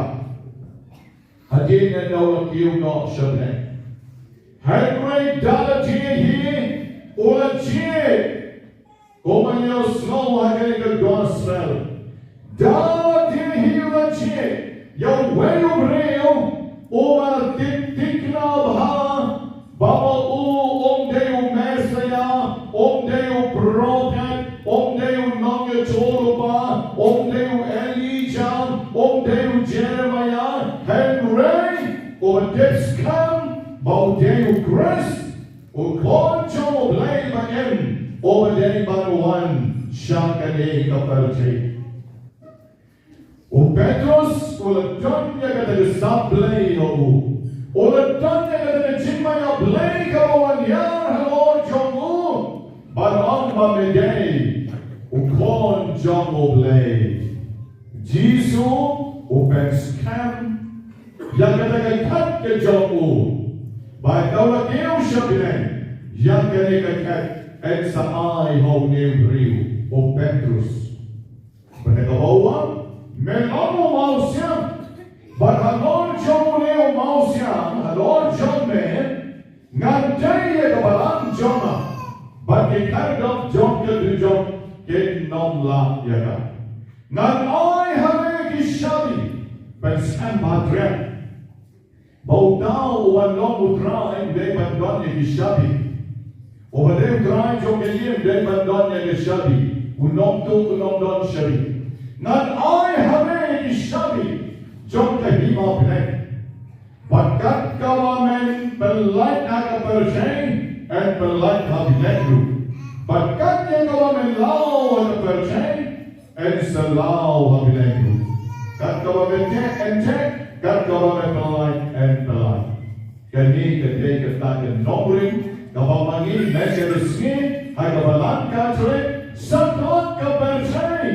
Hadien nangno la kiew noh sha bneng. Hynrei da lade hi u la jied. Kumba ngi ïohsngew ha kane ka gospel. Da lade hi u la jied ïa uwei u briew uba la tip thikna bha ba ma u um dei u Messaïah, um dei u prophet, um dei u nongïathuhlypa, um dei u Elijah, um dei u Jeremiah, hynrei uba tip skhem ba u dei u Khrist, u Khun jong U Blei ba im, uba dei ban wan sha kane ka pyrthei. U Petrus u la don ïa kata ka sap Blei ha u. U la don ïa kata ka jingma ïa Blei kaba wan ïar halor jong u. Ban ong ba me dei u Khun jong U Blei. Jisu u pynskhem ïa kata ka khet ka jong u. Ba haba u la kiew sha bneng, ïa kane ka khet yn sa ai ha une u briew, u Petrus. Bad kaba u ong, me long u mawsiang. Bad halor jong une u mawsiang, halor jong me, ngan tei ïa ka balang jong nga, bad ki khyrdop jong ka dujok kin ym lah ïa ka. Ngan ai ha me ki shabi, pynskhem bha, treh. Ba uta u ban long u trai u dei ban don ïa ki shabi. U ba dei u trai jong ka ïing u dei ban don ïa ki shabi. U nongtuh u nongdon shabi. Ngan ai ha me ïa ki shabi jong ka hima bneng. Bad kat kaba men pynlait ha ka pyrthei, yn pynlait ha bneng ruh. Bad kat ïa kaba men law ha ka pyrthei, yn sa law ha bneng ruh. Kat kaba men theh, yn theh, kat kaba men pynlait, yn pynlait. Kane ka dei kata ka nongrim kaba ma ngi mynta ka sngi ha ka balang Katholik, satlak ka pyrthei,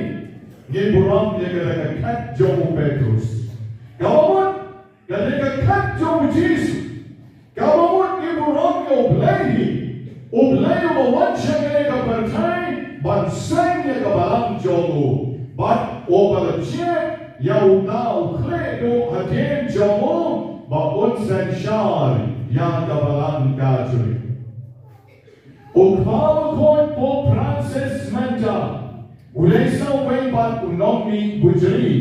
ngi burom ïa kata ka khet jong u Petrus. Kaba mut, ka dei ka khet jong u Jisu. Kaba mut ngi burom ïa u Blei hi, u Blei uba wan sha kane ka pyrthei ban seng ïa ka balang jong u, bad uba la jied ïa uta u khlieh duh hadien jong u ba un synshar ïa ka balang Katholik. U Kpa Bakhuid Pope Francis mynta u dei sa uwei bad u nongmih bujli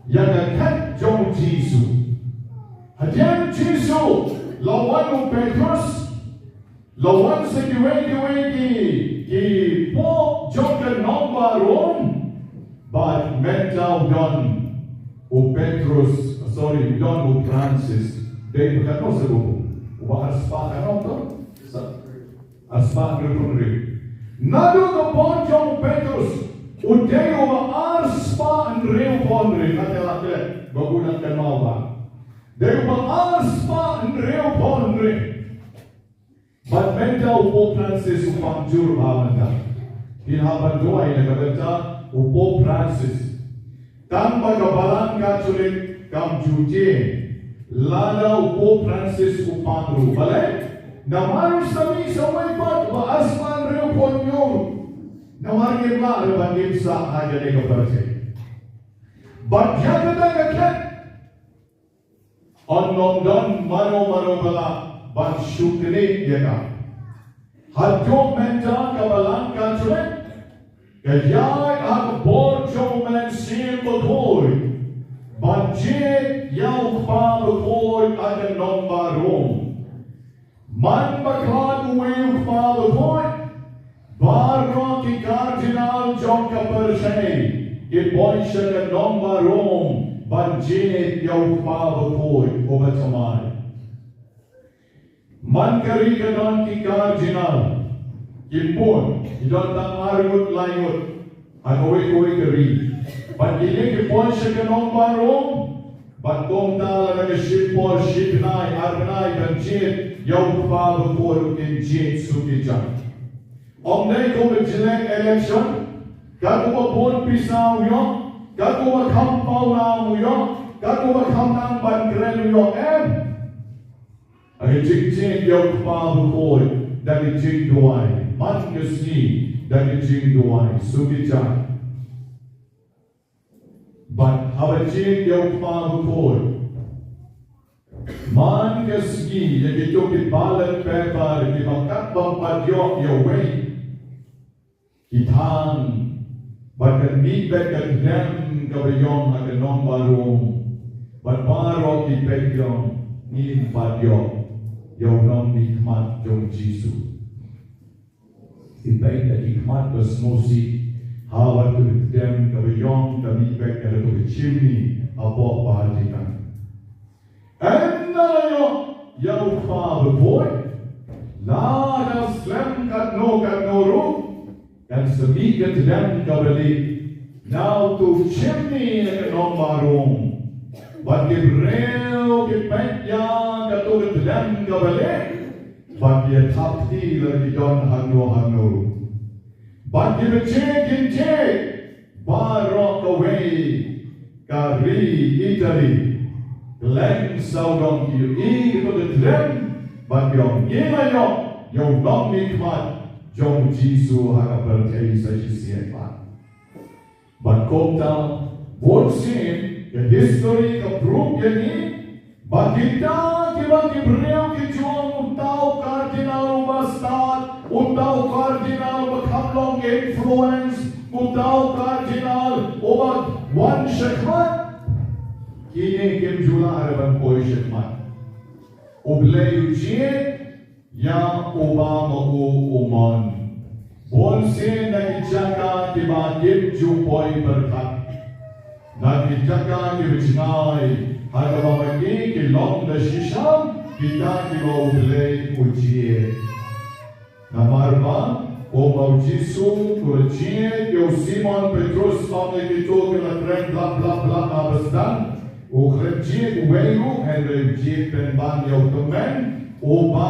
ïa ka khet jong u Jisu. Hadien u Jisu la wan u Petrus, la wan sa kiwei kiwei ki, ki pope jong ka nongbah Rom, bad mynta u don u Petrus, sorry, u don u Francis. Dei ba katno sa u, uba arspah katno to? Sa Arspah hynriewphew hynriew. Naduh ka por jong u Petrus, u dei uba arspah hynriewphew hynriew, nga te la klet ba u dang kynmaw bha. Dei uba arspah hynriewphew hynriew. Bad mynta u Pope Francis u pang jur bha mynta. Phin hap ban duwai na ka bynta u Pope Francis. Tang ba ka balang Katholik kam ju jied, lada u Pope Francis u pang ruh. Balei? Namar u sa mih sa wei pat uba arspah hynriewphew hynñiew. Namar ngim lah ruh ban ïeng sah ha kane ka pyrthei. Bad ïa kata ka khet, yn ym don mano mano ba lah ban shu knieh ïa ka. Haduh mynta ka balang Katholik ka ïaid ha ka bor jong u Mynsiem Bakhuid ban jied ïa u Kpa Bakhuid ha ka nongbah Rom. Man ba khlad uwei u Kpa Bakhuid, baroh ki kardinal jong ka pyrthei ki poi sha ka nongbah Rom ban jied ïa u Kpa Bakhuid uba thymmai. Man ka ri ka don ki kardinal, ki pun, ki don tang ar ngut lai ngut ha kawei kawei ka ri. Bad kine ki poi sha ka nongbah Rom, bad kumta lada ka shim por shi bnai ar bnai ban jied ïa u Kpa Bakhuid, u kin jied suk ïa ka. Ym dei kum ka jingïaleh election, katkum ba bun pisa u ïoh, katkum ba kham pawnam u ïoh, katkum ba kham nang ban kren u ïoh, em. Ha ka jingjied ïa u Kpa Bakhuid da ka jingduwai, man ka sngi da ka jingduwai suk ïa ka. Bad haba jied ïa u Kpa Bakhuid, man ka sngi ïa kito ki ballot paper kiba kat bym pat ïoh ïa uwei, ki thang, bad kan mih beit ka tdem kaba ïong ha ka nongbah Rom, bad baroh ki peit ïong, ngim pat ïoh ïa u nongmihkhmat jong u Jisu. Ki peit da ki khmat ba sngewsih ha kata ka tdem kaba ïong ka mih beit ka la ka chimney hapoh Vatican. Ynda la ïoh ïa u Kpa Bakhuid, la ka slem katno katno ruh, kan sa mih ka tdem kaba lieh na uto u chimney ha ka nongbah Rom. Bad ki briew ki peit ïa kato ka tdem kaba lieh, bad ki ïa thap kti lada ki don hangno hangno ruh. Bad kiba jied kin jied baroh kawei ka ri Italy. Kylleng sawdong ki ïohi kato ka tdem bad ki ong, ngi la ïoh ïa u nongmihkhmat jong u Jisu ha ka pyrthei sa shisien pat. Bad kumta, bunsien ka History ka proof ïa ngi ba kita kiba ki briew ki ju ong, uta u cardinal uba stad, uta u cardinal uba kham long influence, uta u cardinal uba wan shakhmat. Kine kim ju lah ruh ban poi shakhmat. U Blei u jied ïa uba ma u u mon. Bun sien na ki jaka kiba kim ju poi pyrkhat, na ki jaka kiba jngai, ha kaba ma ki ki long da shisha kita kiba U Blei u jied. Namar ba kumba U Jisu u la jied ïa u Simon Petrus, ong ïa kito kiba la kren bla bla bla ha ba sdang, u khlem jied uwei ruh, hynrei u jied pynban ïa u tymmen uba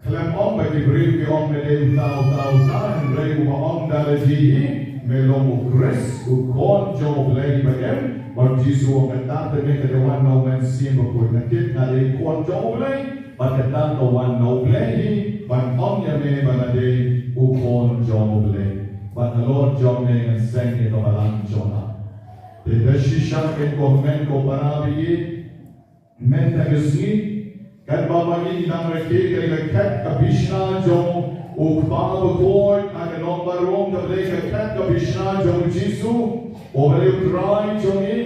khlem ong ba ki briew ki ong me dei uta uta uta, hynrei uba ong da lade hi, me long u Khrist, u Khun jong U Blei ba im. Bad U Jisu u ong, kata te me ka dei wan na U Mynsiem Bakhuid, nga tip nga dei Khun jong U Blei. Bad kata ka wan na U Blei hi ban ong ïa me ba nga dei u Khun jong U Blei. Bad halor jong me ngan seng ïa ka balang jong nga. Te da shisha kynkoh hynmen ko para baieit, mynta ka sngi, katba ma ngi dang rakhe ka dei ka khet ka bishna jong U Kpa Bakhuid ha ka nongbah Rom, ka dei ka khet ka bishna jong U Jisu uba dei U Trai jong ngi,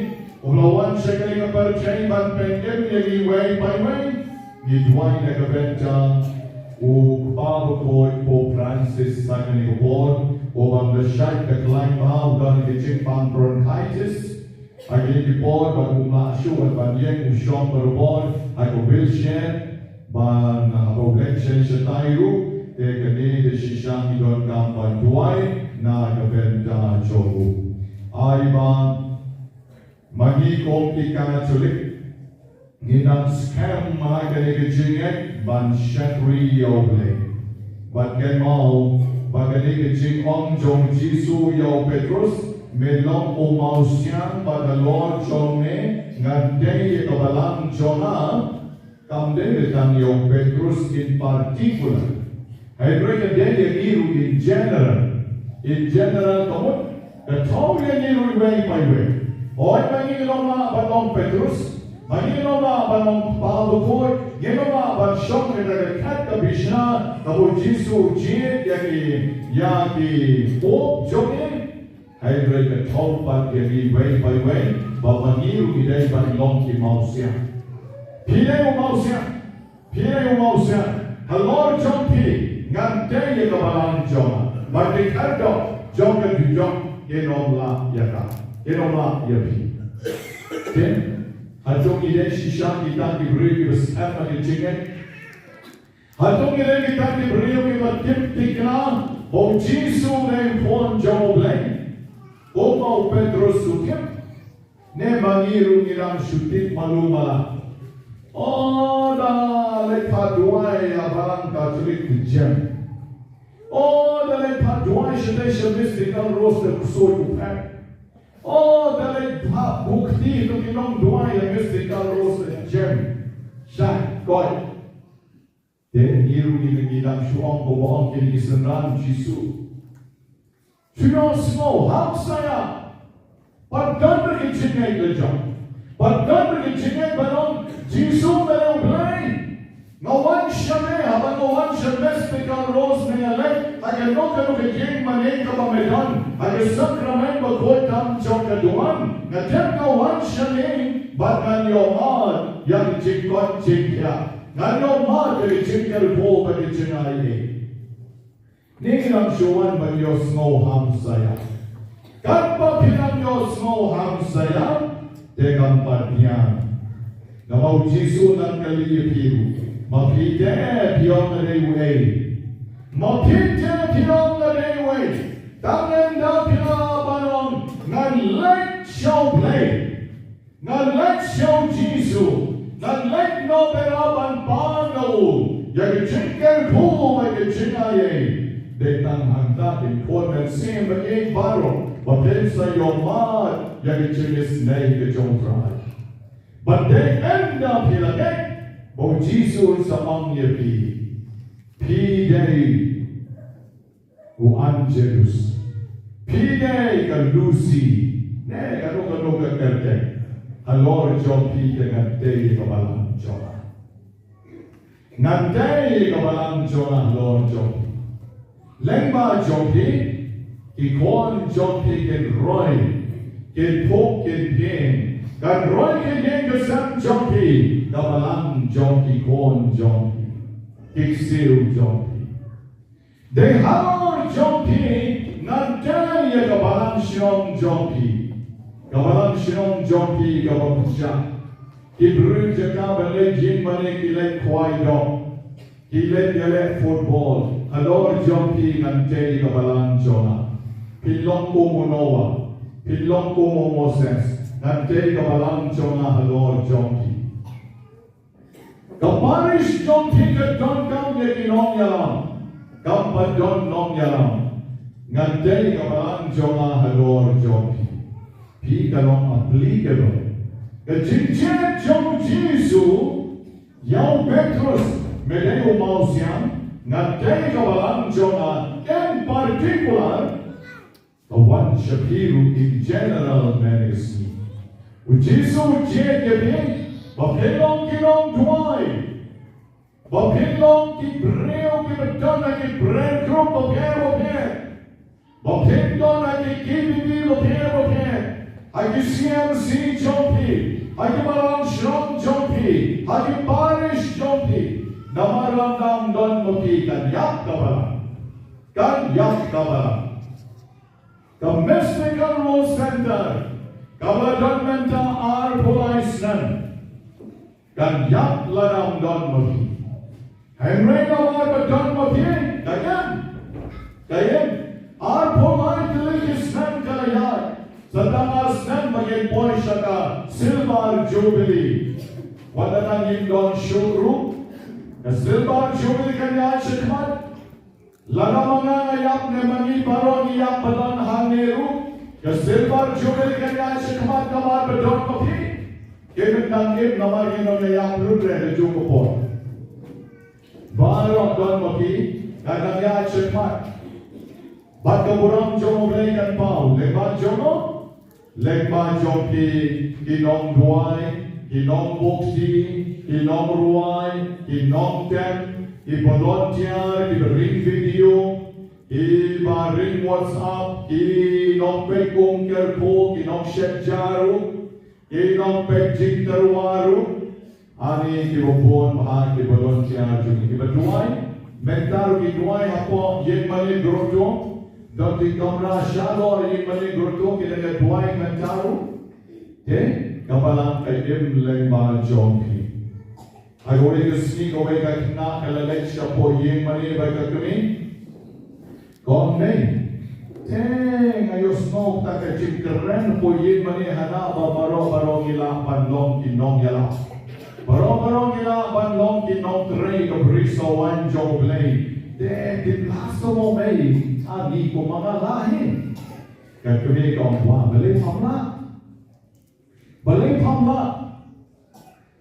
uba la wan sha kane ka pyrthei ban pynim ïa ngi iwei pa iwei. Ngi duwai na ka bynta u Kpa Bakhuid Pope Francis ha kane ka por, uba la shait da khlaiñ bha, u don ka jingpang bronchitis. Ha kine ki por ba um lah shuh ban ïeng, u shong barabor ha ka wheelchair, ban, ah, haba u leit sha shatai ruh, te kane da shisha ngi donkam ban duwai na ka bynta jong u. Ai ba ma ngi kum ki Katholik ngi nang skhem ha kane ka jingngeit ban shakri ïa U Blei. Bad kynmaw ba kane ka jingong jong U Jisu ïa u Petrus, me long u mawsiang bad halor jong me ngan tei ïa ka balang jong nga, kam dei tang ïa u Petrus in particular. Hynrei ka dei ïa ngi ruh in general. In general ka mut ka thew ïa ngi ruh iwei pa iwei. Hooid, ma ngi long lah ban long Petrus, ma ngi long lah ban long Kpa Bakhuid, ngi long lah ban shong ha ka khet ka bishna kaba U Jisu u jied ïa ki, ïa ki Pope jong ngi. Hynrei ka thew pat ïa ngi iwei pa iwei ba ma ngi ruh ngi dei ban long ki mawsiang. Phi dei u mawsiang. Phi dei u mawsiang. Halor jong phi ngan tei ïa ka balang jong nga. Bad ki khyrdop jong ka dujok kin ym lah ïa ka, kin ym lah ïa phi. Te hato ngi dei shisha kita ki briew kiba skhem ha ka jingngeit? Hato ngi dei kita ki briew kiba tip thikna ba U Jisu u dei u Khun jong U Blei, kumba u Petrus u tip? Ne ma ngi ruh ngi dang shu tip malu mala. O, da leit phah duwai ha balang Katholik te jem. O, da leit phah duwai shatei sha Mystical Rose te ksuid u phet. O, da leit phah buh kti ha ki nongduwai ha Mystical Rose te jem. Shai, koit. Te ngi ruh ngi, ngi dang shu ong kumba ong kine ki synran Jisu. Shu ïohsngew hamsaïa. Pat don ruh ki jingngeit la jong. Pat don ruh ki jingngeit ban ong, Jisu, me dei U Blei. Nga wan sha me, haba nga wan sha Mystical Rose, me nga leit ha kano kano ka ïing mane kaba me don, ha ka sakramen bakhuid tam jong ka duwan. Nga tip nga wan sha me bad ngan ïohmad ïa ka jingkoit jingkhiah. Ngan ïohmad ïa ka jingkyrkhu bad ka jingaiei. Ngi nang shu wan ban ïohsngew hamsaïa. Katba phi nang ïohsngew hamsaïa, te kam pat biang. Namar U Jisu u nang kylli ïa phi ruh, ma phi te phi ong nga dei uei? Ma phi te phi ong nga dei uei? Tang ynda phi lah ban ong, ngan leit sha U Blei. Ngan leit sha U Jisu, ngan leit noh beit ban pan na u ïa ka jingkyrkhu bad ka jingaiei. Dei tang hangta kin khun mynsiem bad ïing baroh ba phin sa ïohmad ïa ka jingisynei ka jong U Trai. Bad dei ynda phi la leit ba U Jisu un sa ong ïa phi, phi dei u Angelus. Phi dei ka Lucy. Ne kano kano ka kyrteng. Halor jong phi te ngan tei ïa ka balang jong nga. Ngan tei ïa ka balang jong nga halor jong phi. Lyngba jong phi, ki khun jong phi kin roi, kin phuh, kin pynïeng. Kan roi kin ïeng ka sem jong phi, ka balang jong ki khun jong phi, ki ksiew jong phi. Dei halor jong phi ngan tei ïa ka balang shnong jong phi. Ka balang shnong jong phi kaba pynjah. Ki briew jaka ba leit ïing mane ki leit khwai dok, ki leit ïaleh football. Halor jong phi ngan tei ïa ka balang jong nga. Phi long kum u Noah, phi long kum u Moses. Ngan tei ïa ka balang jong nga halor jong phi. Ka parish jong phi ka donkam ïa ki nongïalam. Kam pat don nongïalam, ngan tei ka balang jong nga halor jong phi. Phi ka long applicable. Ka jingjied jong u Jisu ïa u Petrus, me dei u mawsiang, ngan tei ka balang jong nga in particular. Ka wan sha phi ruh in general, mane ka sngi. U Jisu u jied ïa phi ba phin long ki nongduwai, ba phin long ki briew kiba don ha ki prayer group bapher bapher, ba phin don ha ki K B B bapher bapher, ha ki C M C jong phi, ha ki balang shnong jong phi, ha ki parish jong phi. Namar lada ym don ma phi kan ïap ka balang. Kan ïap ka balang. Ka Mystical World Centre kaba la don mynta arphew lai snem kan ïap lada ym don ma phi. Hynrei namar ba don ma phi, ka ïeng. Ka ïeng. Arphew lai tylli ki snem ka la ïaid. Sa tang ar snem ba ngin poi sha ka Silver Jubilee. Wat la tang ngim don shuh ruh, ka Silver Jubilee kan ïaid shakhmat. Lada ma nga nga ïap ne ma ngi baroh ngi ïap ba don hangne ruh, ka Silver Jubilee kan ïaid shakhmat namar ba don ma phi. Ki mynta ngim, namar ngin ym ïap lut re ha kajuh ka por. Baroh don ma phi, kan nang ïaid shakhmat. Bad ka burom jong U Blei kan paw lyngba jong u. Lyngba jong phi ki nongduwai, ki nongbuh kti, ki nongrwai, ki nongtem, ki volunteer, kiba ring video, kiba ring WhatsApp, ki nongpeit um kyrkhu, ki nongshet jaru, ki nongpeit jingtyrwa ruh. Ani kiba bun bha ki volunteer jong ngi kiba duwai. Mynta ruh ki duwai hapoh Ïingmane Grotto. Don ki kamra shalor Ïingmane Grotto ki dang ïa duwai mynta ruh. Te ka balang ka im lyngba jong phi. Ha kawei ka sngi kawei ka khynnah ka la leit shapoh Ïingmane bad ka kmie. Kong Mei, te nga ïohsngew kata ka jingkren hapoh Ïingmane hana ba baroh baroh ngi lah ban long ki nongïalam. Baroh baroh ngi lah ban long ki nongtrei ka brisoh wan jong U Blei. Te tip lah sngewbha Mei, ani kumba nga lah hi. Ka kmie ka ong, wa, balei pham lah? Balei pham lah?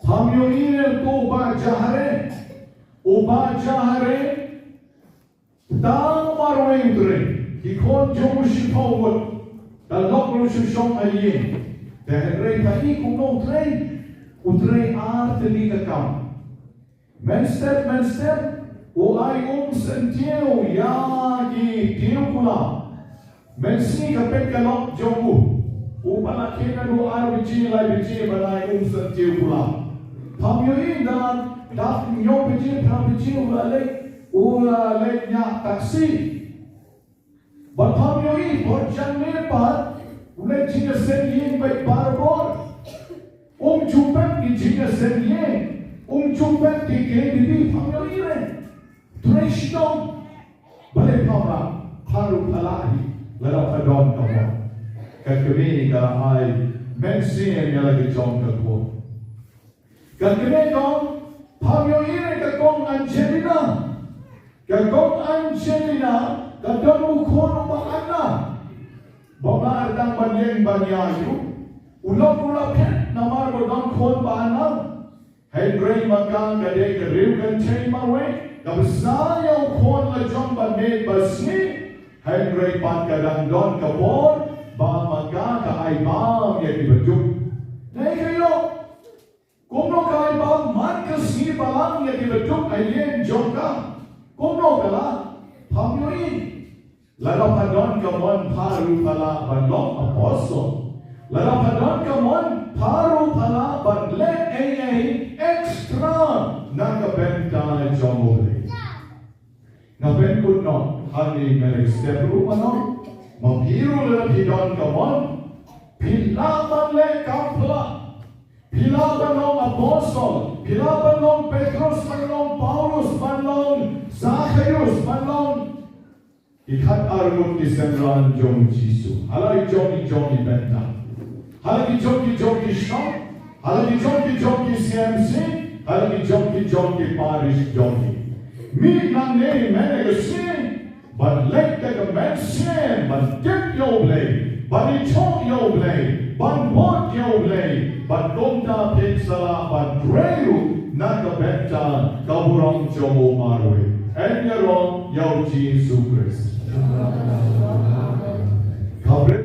Pham ïohi ne u Bah Jahare. U Bah Jahare Tang marwei u trei, ki khun jong u shiphew ngut, ka lok ruh shu shong ha ïing. Te hynrei phi i kumno u trei, u trei ar tylli ka kam. Mynstep mynstep u ai um syntiew ïa ki tiew kular. Mynsngi ka peit ka lok jong u. U ba la khie naduh ar baje lai baje ban ai um syntiew kular. Pham ïohi da dap hynñiew baje phra baje u la leit, u la leit ñiah taxi. Bad pham ïohi por janmiet pat u leit jingïaseng ïing beit barabor. Um ju peit ki jingïaseng ïing, um ju peit ki K B B, pham ïohi re. Trei shitom. Balei pham lah? Pha ruh pha lah hi, lada pha don ka mon. Ka kmie ka la ai mynsiem ïa la ki jong ka khun. Ka kmie ka ong, pham ïohi re ka kong Angelina. Ka kong Angelina ka don u khun uba ana. Ba ma ar dang ban ïeng ban ïaid ruh, u lok u la phet namar ba don khun ba ana. Hynrei ma ka ka dei ka riew kynthei marwei, kaba sa ïa u khun la jong ba miet ba sngi. Hynrei pat ka dang don ka por ba ma ka ka ai bam ïa kiba duk. Dei ka ïoh Ka duk ha ïing jong ka. Kumno ka lah? Pham ïohi. Lada pha don ka mon pha ruh pha lah ban long apostol. Lada pha don ka mon pha ruh pha lah ban leh ei ei extra na ka bynta jong U Blei. Nga pynkut noh hangne, nga dei step ruh ma noh. Ma phi ruh lada phi don ka mon, phi lah ban leh kam pla. Phi lah ban long apostol, phi lah ban long Petrus, ban long Paulus, ban long Zakhaius, ban long ki khat ar ngut ki synran jong Jisu. Ha la ki jong ki jong ki bynta. Ha la ki jong ki jong ki shnong. Ha la ki jong ki jong ki C M C. Ha la ki jong ki jong ki parish jong ki. Mih nangne mynne ka sngi. Ban leit da ka mynsiem ban tip ïa U Blei, ban ïathuh ïa U Blei, ban bud ïa U Blei, ban kumta phin sa lah ban trei ruh na ka bynta ka burom jong u marwei. Yn ïaroh ïa U Jisu Khrist. Ka bri-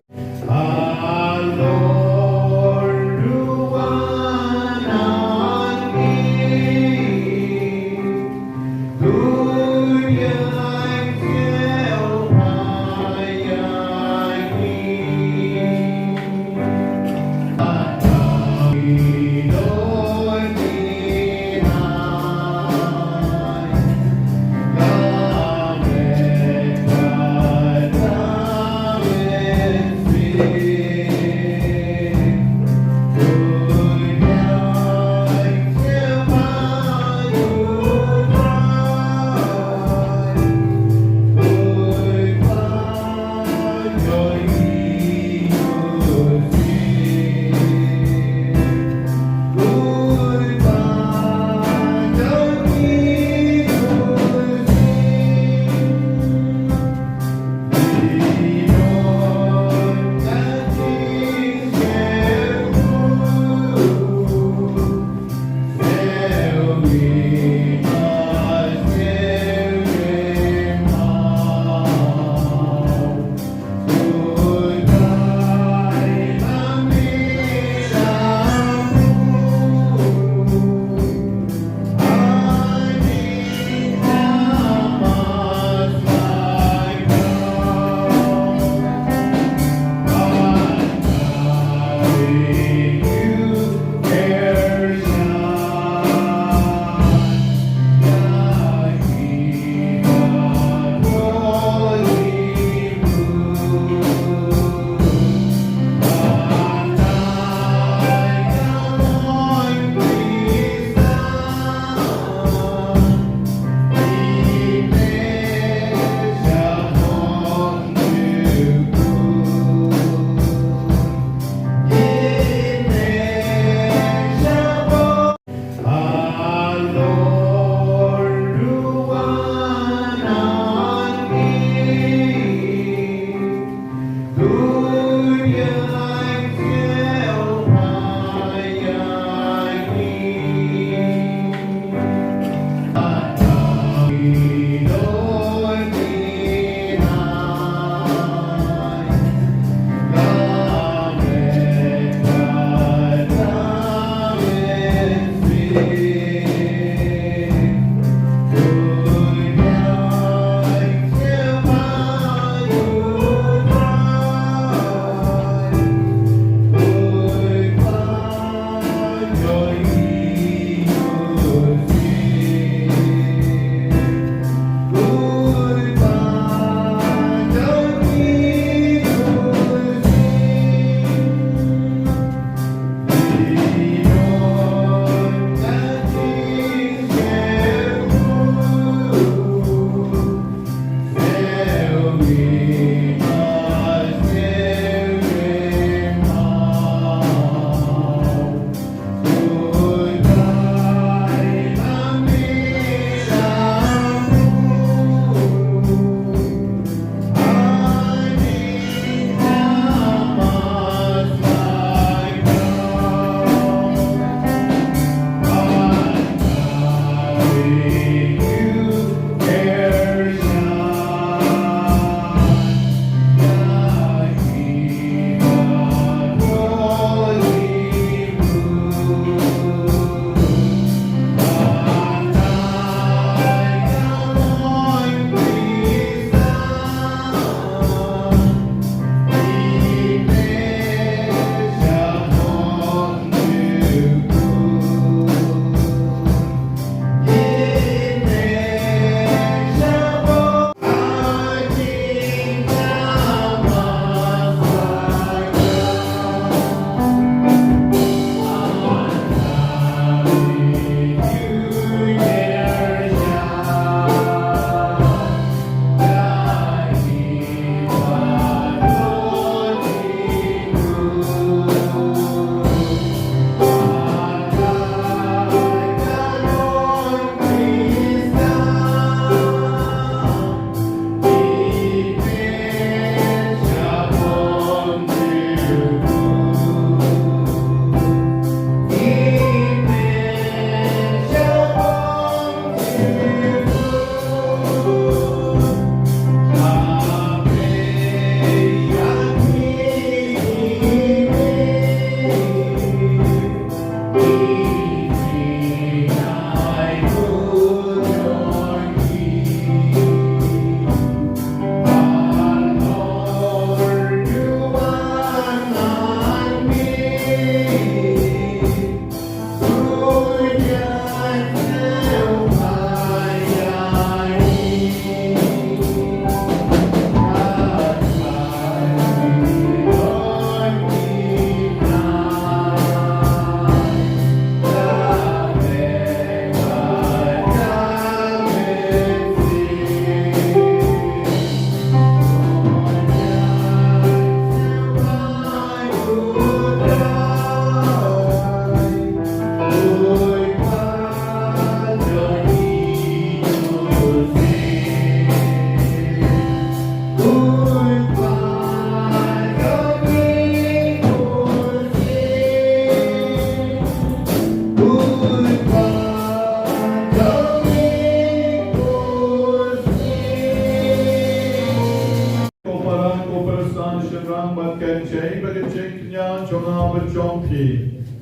Jong phi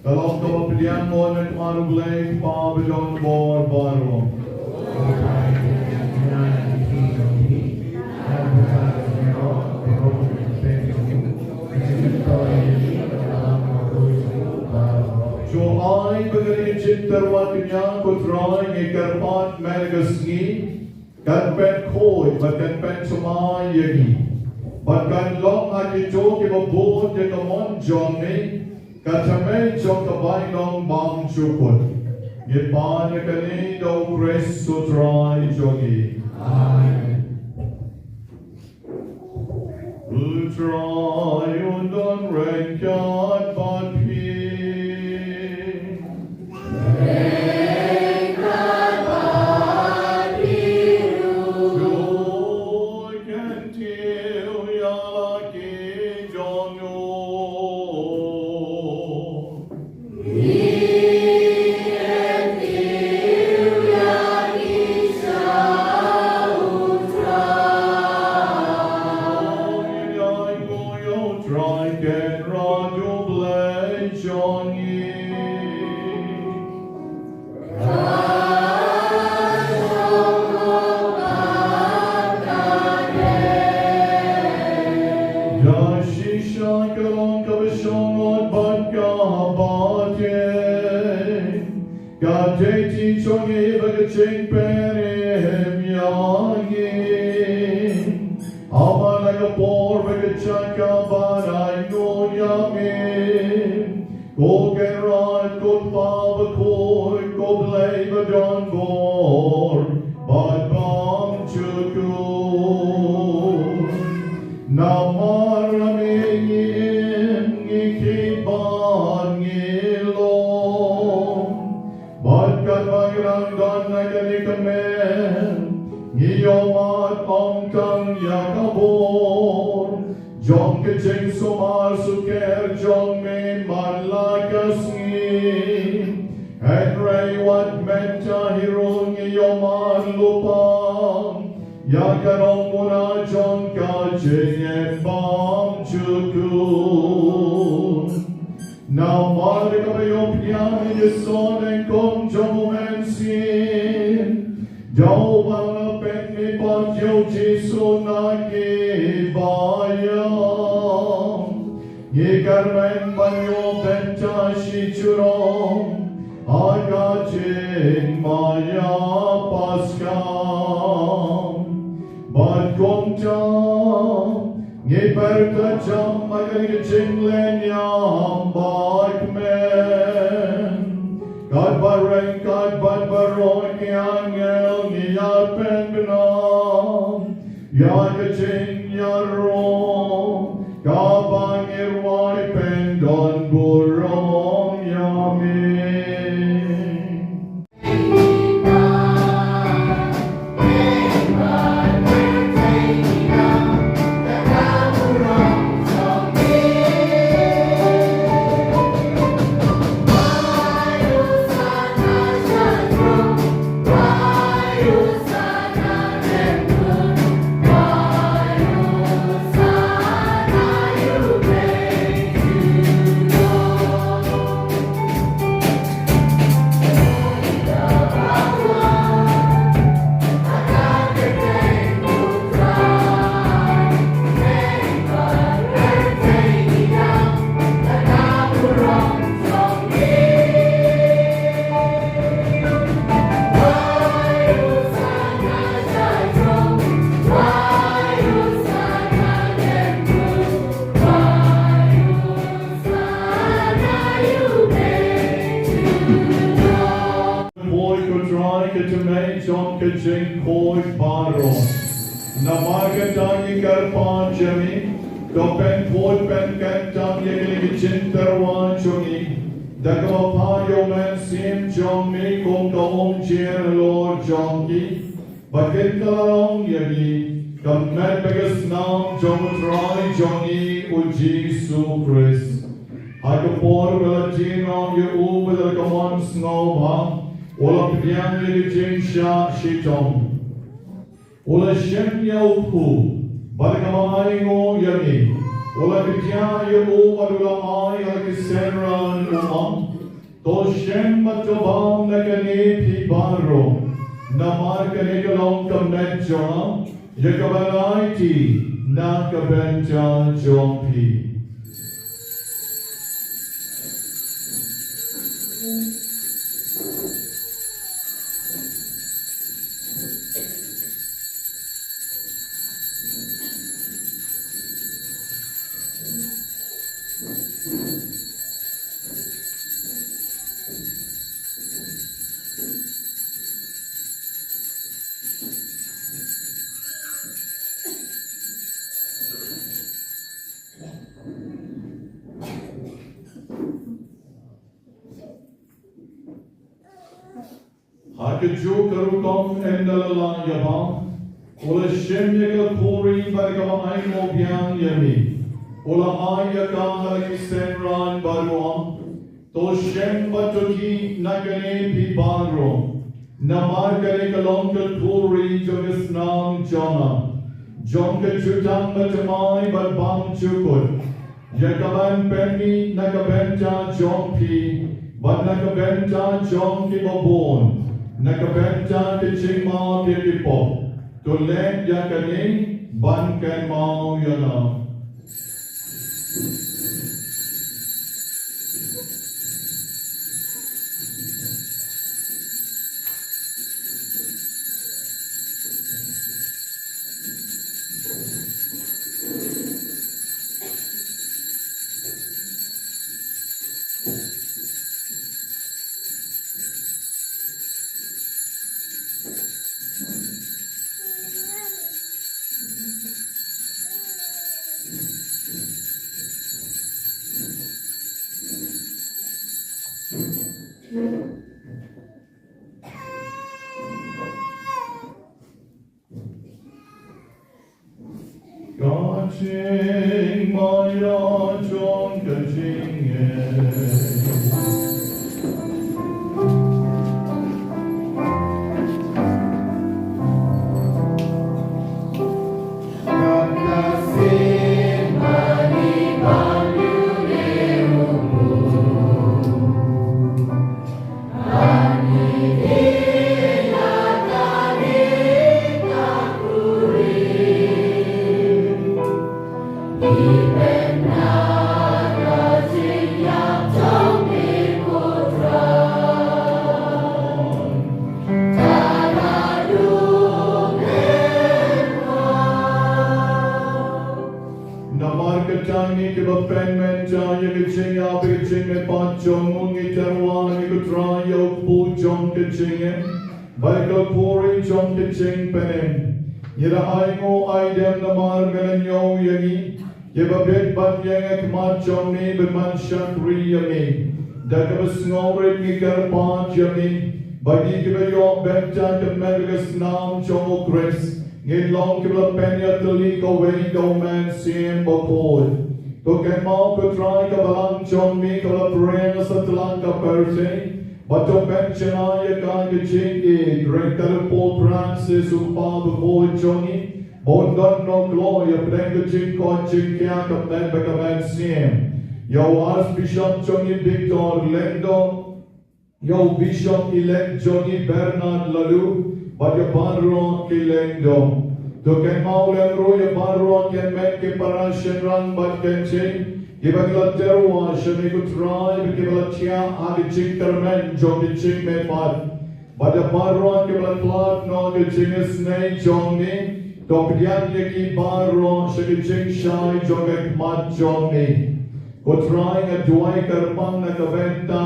ka long kaba pdiang mo na kmar U Blei Kpa ba don bor baroh. To ai ba ka ri ka jingtyrwa kñia ko Trai ngi kyrpad mynta ka sngi kan pynkhuid bad kan pynthymmai ïa ngi. Bad kan long ha kito kiba bud ïa ka mon jong ngi ka thymmei jong ka bainong bymjukut. Ngi pan ïa kane da U Khrist U Trai jong ngi. Amen. U Trai un don ryngkat bad phi. Ryngkat bad phi ruh. To kyntiew ïa la ki jong u. Ïa shisha ka long kaba shong lut bad kaba teng. Ka dei ti jong ngi bad ka jingpynim ïa ngi. Ha man la ka por bad ka jaka ban ai nguh ïa me, ko Kynrad, ko Kpa bakhuid, ko Blei ba don bor bad bymjukut. Namar ïa me ngi im, ngi khih bad ngi long. Bad katba ngi dang don ha kane ka met, ngi ïohmad ym tang ïa ka bor jong ka jingsumar sukher jong me man la ka sngi, hynrei wat mynta hi ruh ngi ïohmad lypa ïa ka nongmuna jong ka jingim bymjukut. Namar kaba ïoh pdiang ïa ki sohnyngkong jong u Mynsiem, da uba la pynmih pat ïa u Jisu na ki baïap, ngi kyrmen ban ïoh bynta shi jrong ha ka jingmaïa Paskha. Bad kumta ngi pyrta jam ha ka jingïalam bakmen. Katba ryngkat bad baroh ki angel ngi ïa pynbna ïa ka jingïaroh kaba ngi rwai pyndon burom ïa me. Khuid ko Trai ka thymmei jong ka jingkhuid baroh. Namar kata ngi kyrpad ïa me, to pynkhuid pynkyntang ïa kine ki jingtyrwa jong ngi da kaba phah ïa u Mynsiem jong me kum ka umjingïalor jong ki. Bad kin kylla long ïa ngi ka met bad ka snam jong u Trai jong ngi u Jisu Khrist. Ha ka por ba la dien ïa u bad la ka mon sngewbha, u la pdiang ïa ka jingshah shitom. U la shim ïa u kpu bad la ka ai nguh ïa ngi. U la kdiah ïa u bad u la ai ha ki synran, u ong: To shem bad to bam na kane phi baroh, namar kane ka long ka met jong nga, ïa kaban aiti na ka bynta jong phi. Ha kajuh ka rukom ynda la lah ïa bam, u la shim ïa ka khuri bad kaba ainguh biang ïa mi, u la ai ïa ka ha la ki synran bad u ong: To shem bad to khih na kane phi baroh, namar kane ka long ka khuri jong ka snam jong nga, jong ka jutang bathymmai bad bymjukut, ïa kaban pynmih na ka bynta jong phi bad na ka bynta jong kiba bun, na ka bynta ka jingmap ïa ki pop. To leh ïa kane ban kynmaw ïa nga. Ka jingmaïa jong ka jingngeit. Namar kata ngi kiba pynmynta ïa ka jingïap bad ka jingmihpat jong u, ngi tyrwa na me ko Trai ïa u kpu jong ka jingim bad ka khuri jong ka jingpynim. Ngi da ainguh aidem namar me la ñiew ïa ngi kiba bit ban ïeng ha khmat jong me bad ban shakri ïa me. Da kaba sngewrit ngi kyrpad ïa me ba ngi kiba ïoh bynta ka met bad ka snam jong u Khrist ngin long kiba la pynïatylli kawei da u Mynsiem Bakhuid. To kynmaw ko Trai ka balang jong me kaba la pyrshang satlak ka pyrthei, bad to pynshngaiñ ïa ka ha ka jingïeit, ryngkat u Pope Francis u Kpa Bakhuid jong ngi, ba un don noh kloi hapdeng ka jingkoit jingkhiah ka met bad ka mynsiem. Ïa u Archbishop jong ngi Victor Lyngdoh, ïa u Bishop elect jong ngi Bernard Laloo, bad ïa baroh ki Lyngdoh. To kynmaw lem ruh ïa baroh ki met ki para shynrang bad kynthei kiba ngi la tyrwa sha me ko Trai, ba kiba la thiah ha ka jingkyrmen jong ka jingmihpat. Bad ïa baroh kiba la khlad noh ka jingisynei jong me, to pdiang ïa ki baroh sha ka jingshai jong ka khmat jong me. Ko Trai, nga duwai kyrpang na ka bynta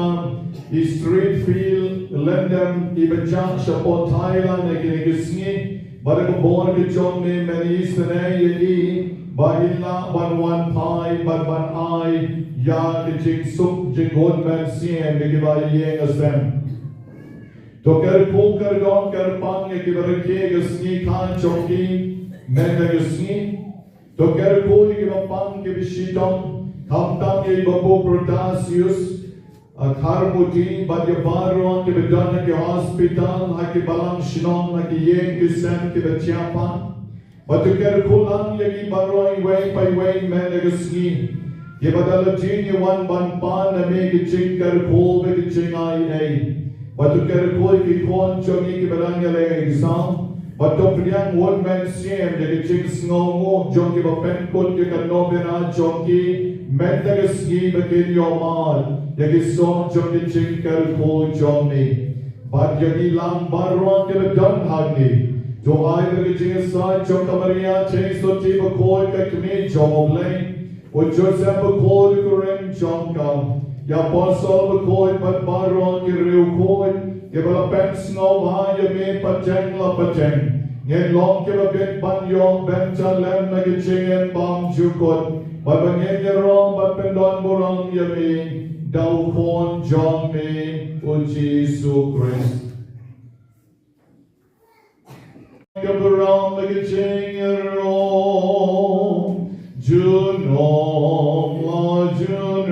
i Streetfield Lyndon, iba jah shapoh Thailand ha kine ki sngi, bad ka bor ka jong me, men isynei ïa i ba in lah ban wan phai bad ban ai ïa ka jingsuk jingkut mynsiem ïa kiba ïeng ha sem. To kyrkhu kyrdon kyrpang ïa kiba rakhe ka sngi kha jong ki mynta ka sngi. To kyrkhu ïa kiba pang kiba shitom, khamtam ïa i Bapu Protasius Kharmuti bad ïa baroh kiba don ha ki hospital, ha ki balang shnong, ha ki ïing ki sem kiba thiah pang. Bad to kyrkhu lang ïa ngi baroh iwei pa iwei mynta ka sngi, kiba da la jin ïa wan ban pan na me ki jingkyrkhu bad ki jingai ei. Bad to kyrkhu ïa ki khun jong ngi kiba dang ïaleh exam. Bad to pdiang wad mynsiem ïa ki jingsngewnguh jong kiba pynkut ïa ka nongpynïaid jong ki mynta ka sngi ba kin ïohmad ïa ki soh jong ki jingkyrkhu jong me. Bad ïa ngi lang baroh kiba don hangne, to ai ba ka jingïasaid jong ka Maria Theisotti bakhuid ka kmie jong U Blei, u Joseph bakhuid u kurim jong ka, ïa apostol bakhuid bad baroh ki riewkhuid kiba la pynsngewbha ïa me pateng la pateng, ngin long kiba bit ban ïoh bynta lem na ki jingim bymjukut, bad ba ngin ïaroh bad pyndonburom ïa me da u Khun jong me u Jisu Khrist. Ka burom bad ka jingïaroh junom la junom.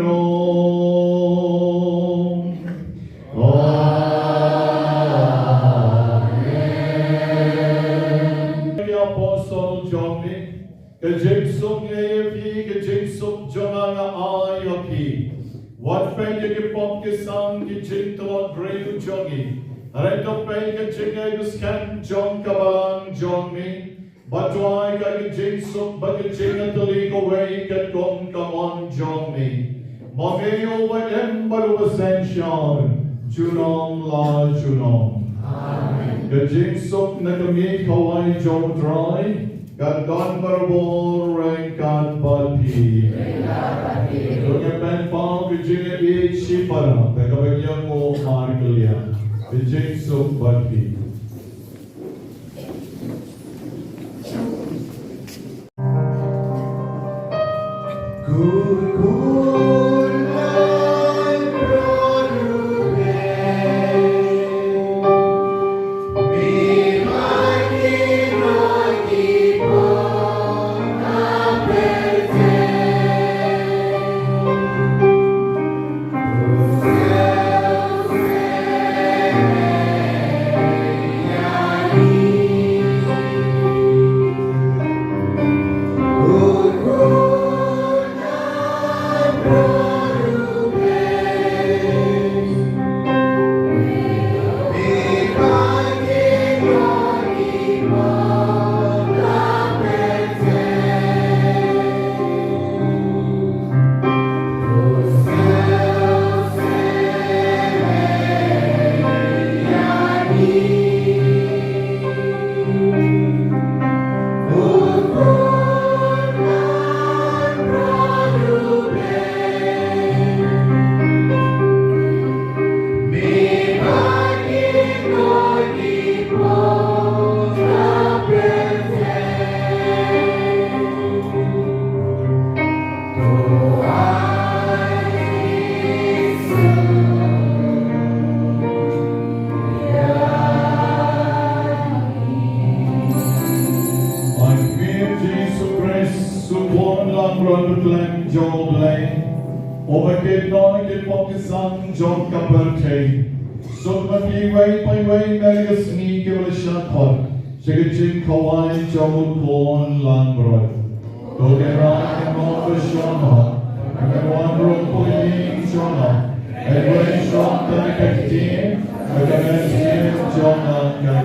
Amen. Ki apostol jong me, ka jingsuk nga ai ïa phi, ka jingsuk jong nga nga ai ïa phi. Wat peit ïa ki pop ki sam ki jingtlot briew jong ngi, hynrei to peit ïa ka jingngeit skhem jong ka balang jong me. Bad to ai ka jingsuk bad ka jingïatylli kawei katkum ka mon jong me. Ma me uba im bad uba synshar junom la junom. Amen. Ka jingsuk na ka miej kawei jong U Trai kan don barabor ryngkat bad phi. To ngin pynpaw ka jingïeit shipara da kaba ïanguh markylliang. Ka jingsuk bad phi. Ai, Jisu Khrist, u Khun langbrot u khlem jong U Blei, uba kyrkhu ïa ki pop ki sam jong ka pyrthei. Suk ma phi iwei pa iwei mynta ka sngi kiba la shah khot sha ka jingkhawai jong u Khun langbrot. To ngin rai, ngin ong bashong noh, ngin wan rung ha ïing jong nga, ngin weng shong tang ha ka ktien bad ka mynsiem jong nga.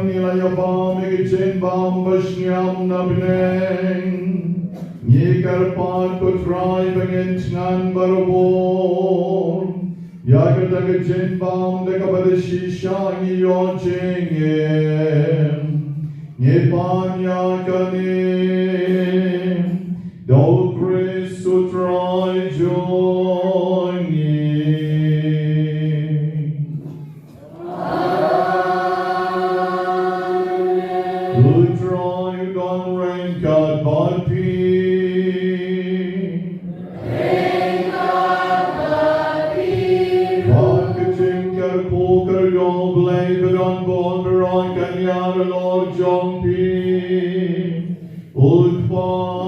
Ngi la ïabam ïa ka jingbam ba shngiam na bneng. Ngi kyrpad ko Trai ba ngin thngan barabor ïa kata ka jingbam da kaba da shisha ngi ïoh jingim. Ngi pan ïa kane da u Khrist u Trai jong ngi. U Trai u don ryngkat bad phi. Bad ka jingkyrkhu kyrkhu Blei ba don bun baroh kan ïaid halor jong phi. U Kpa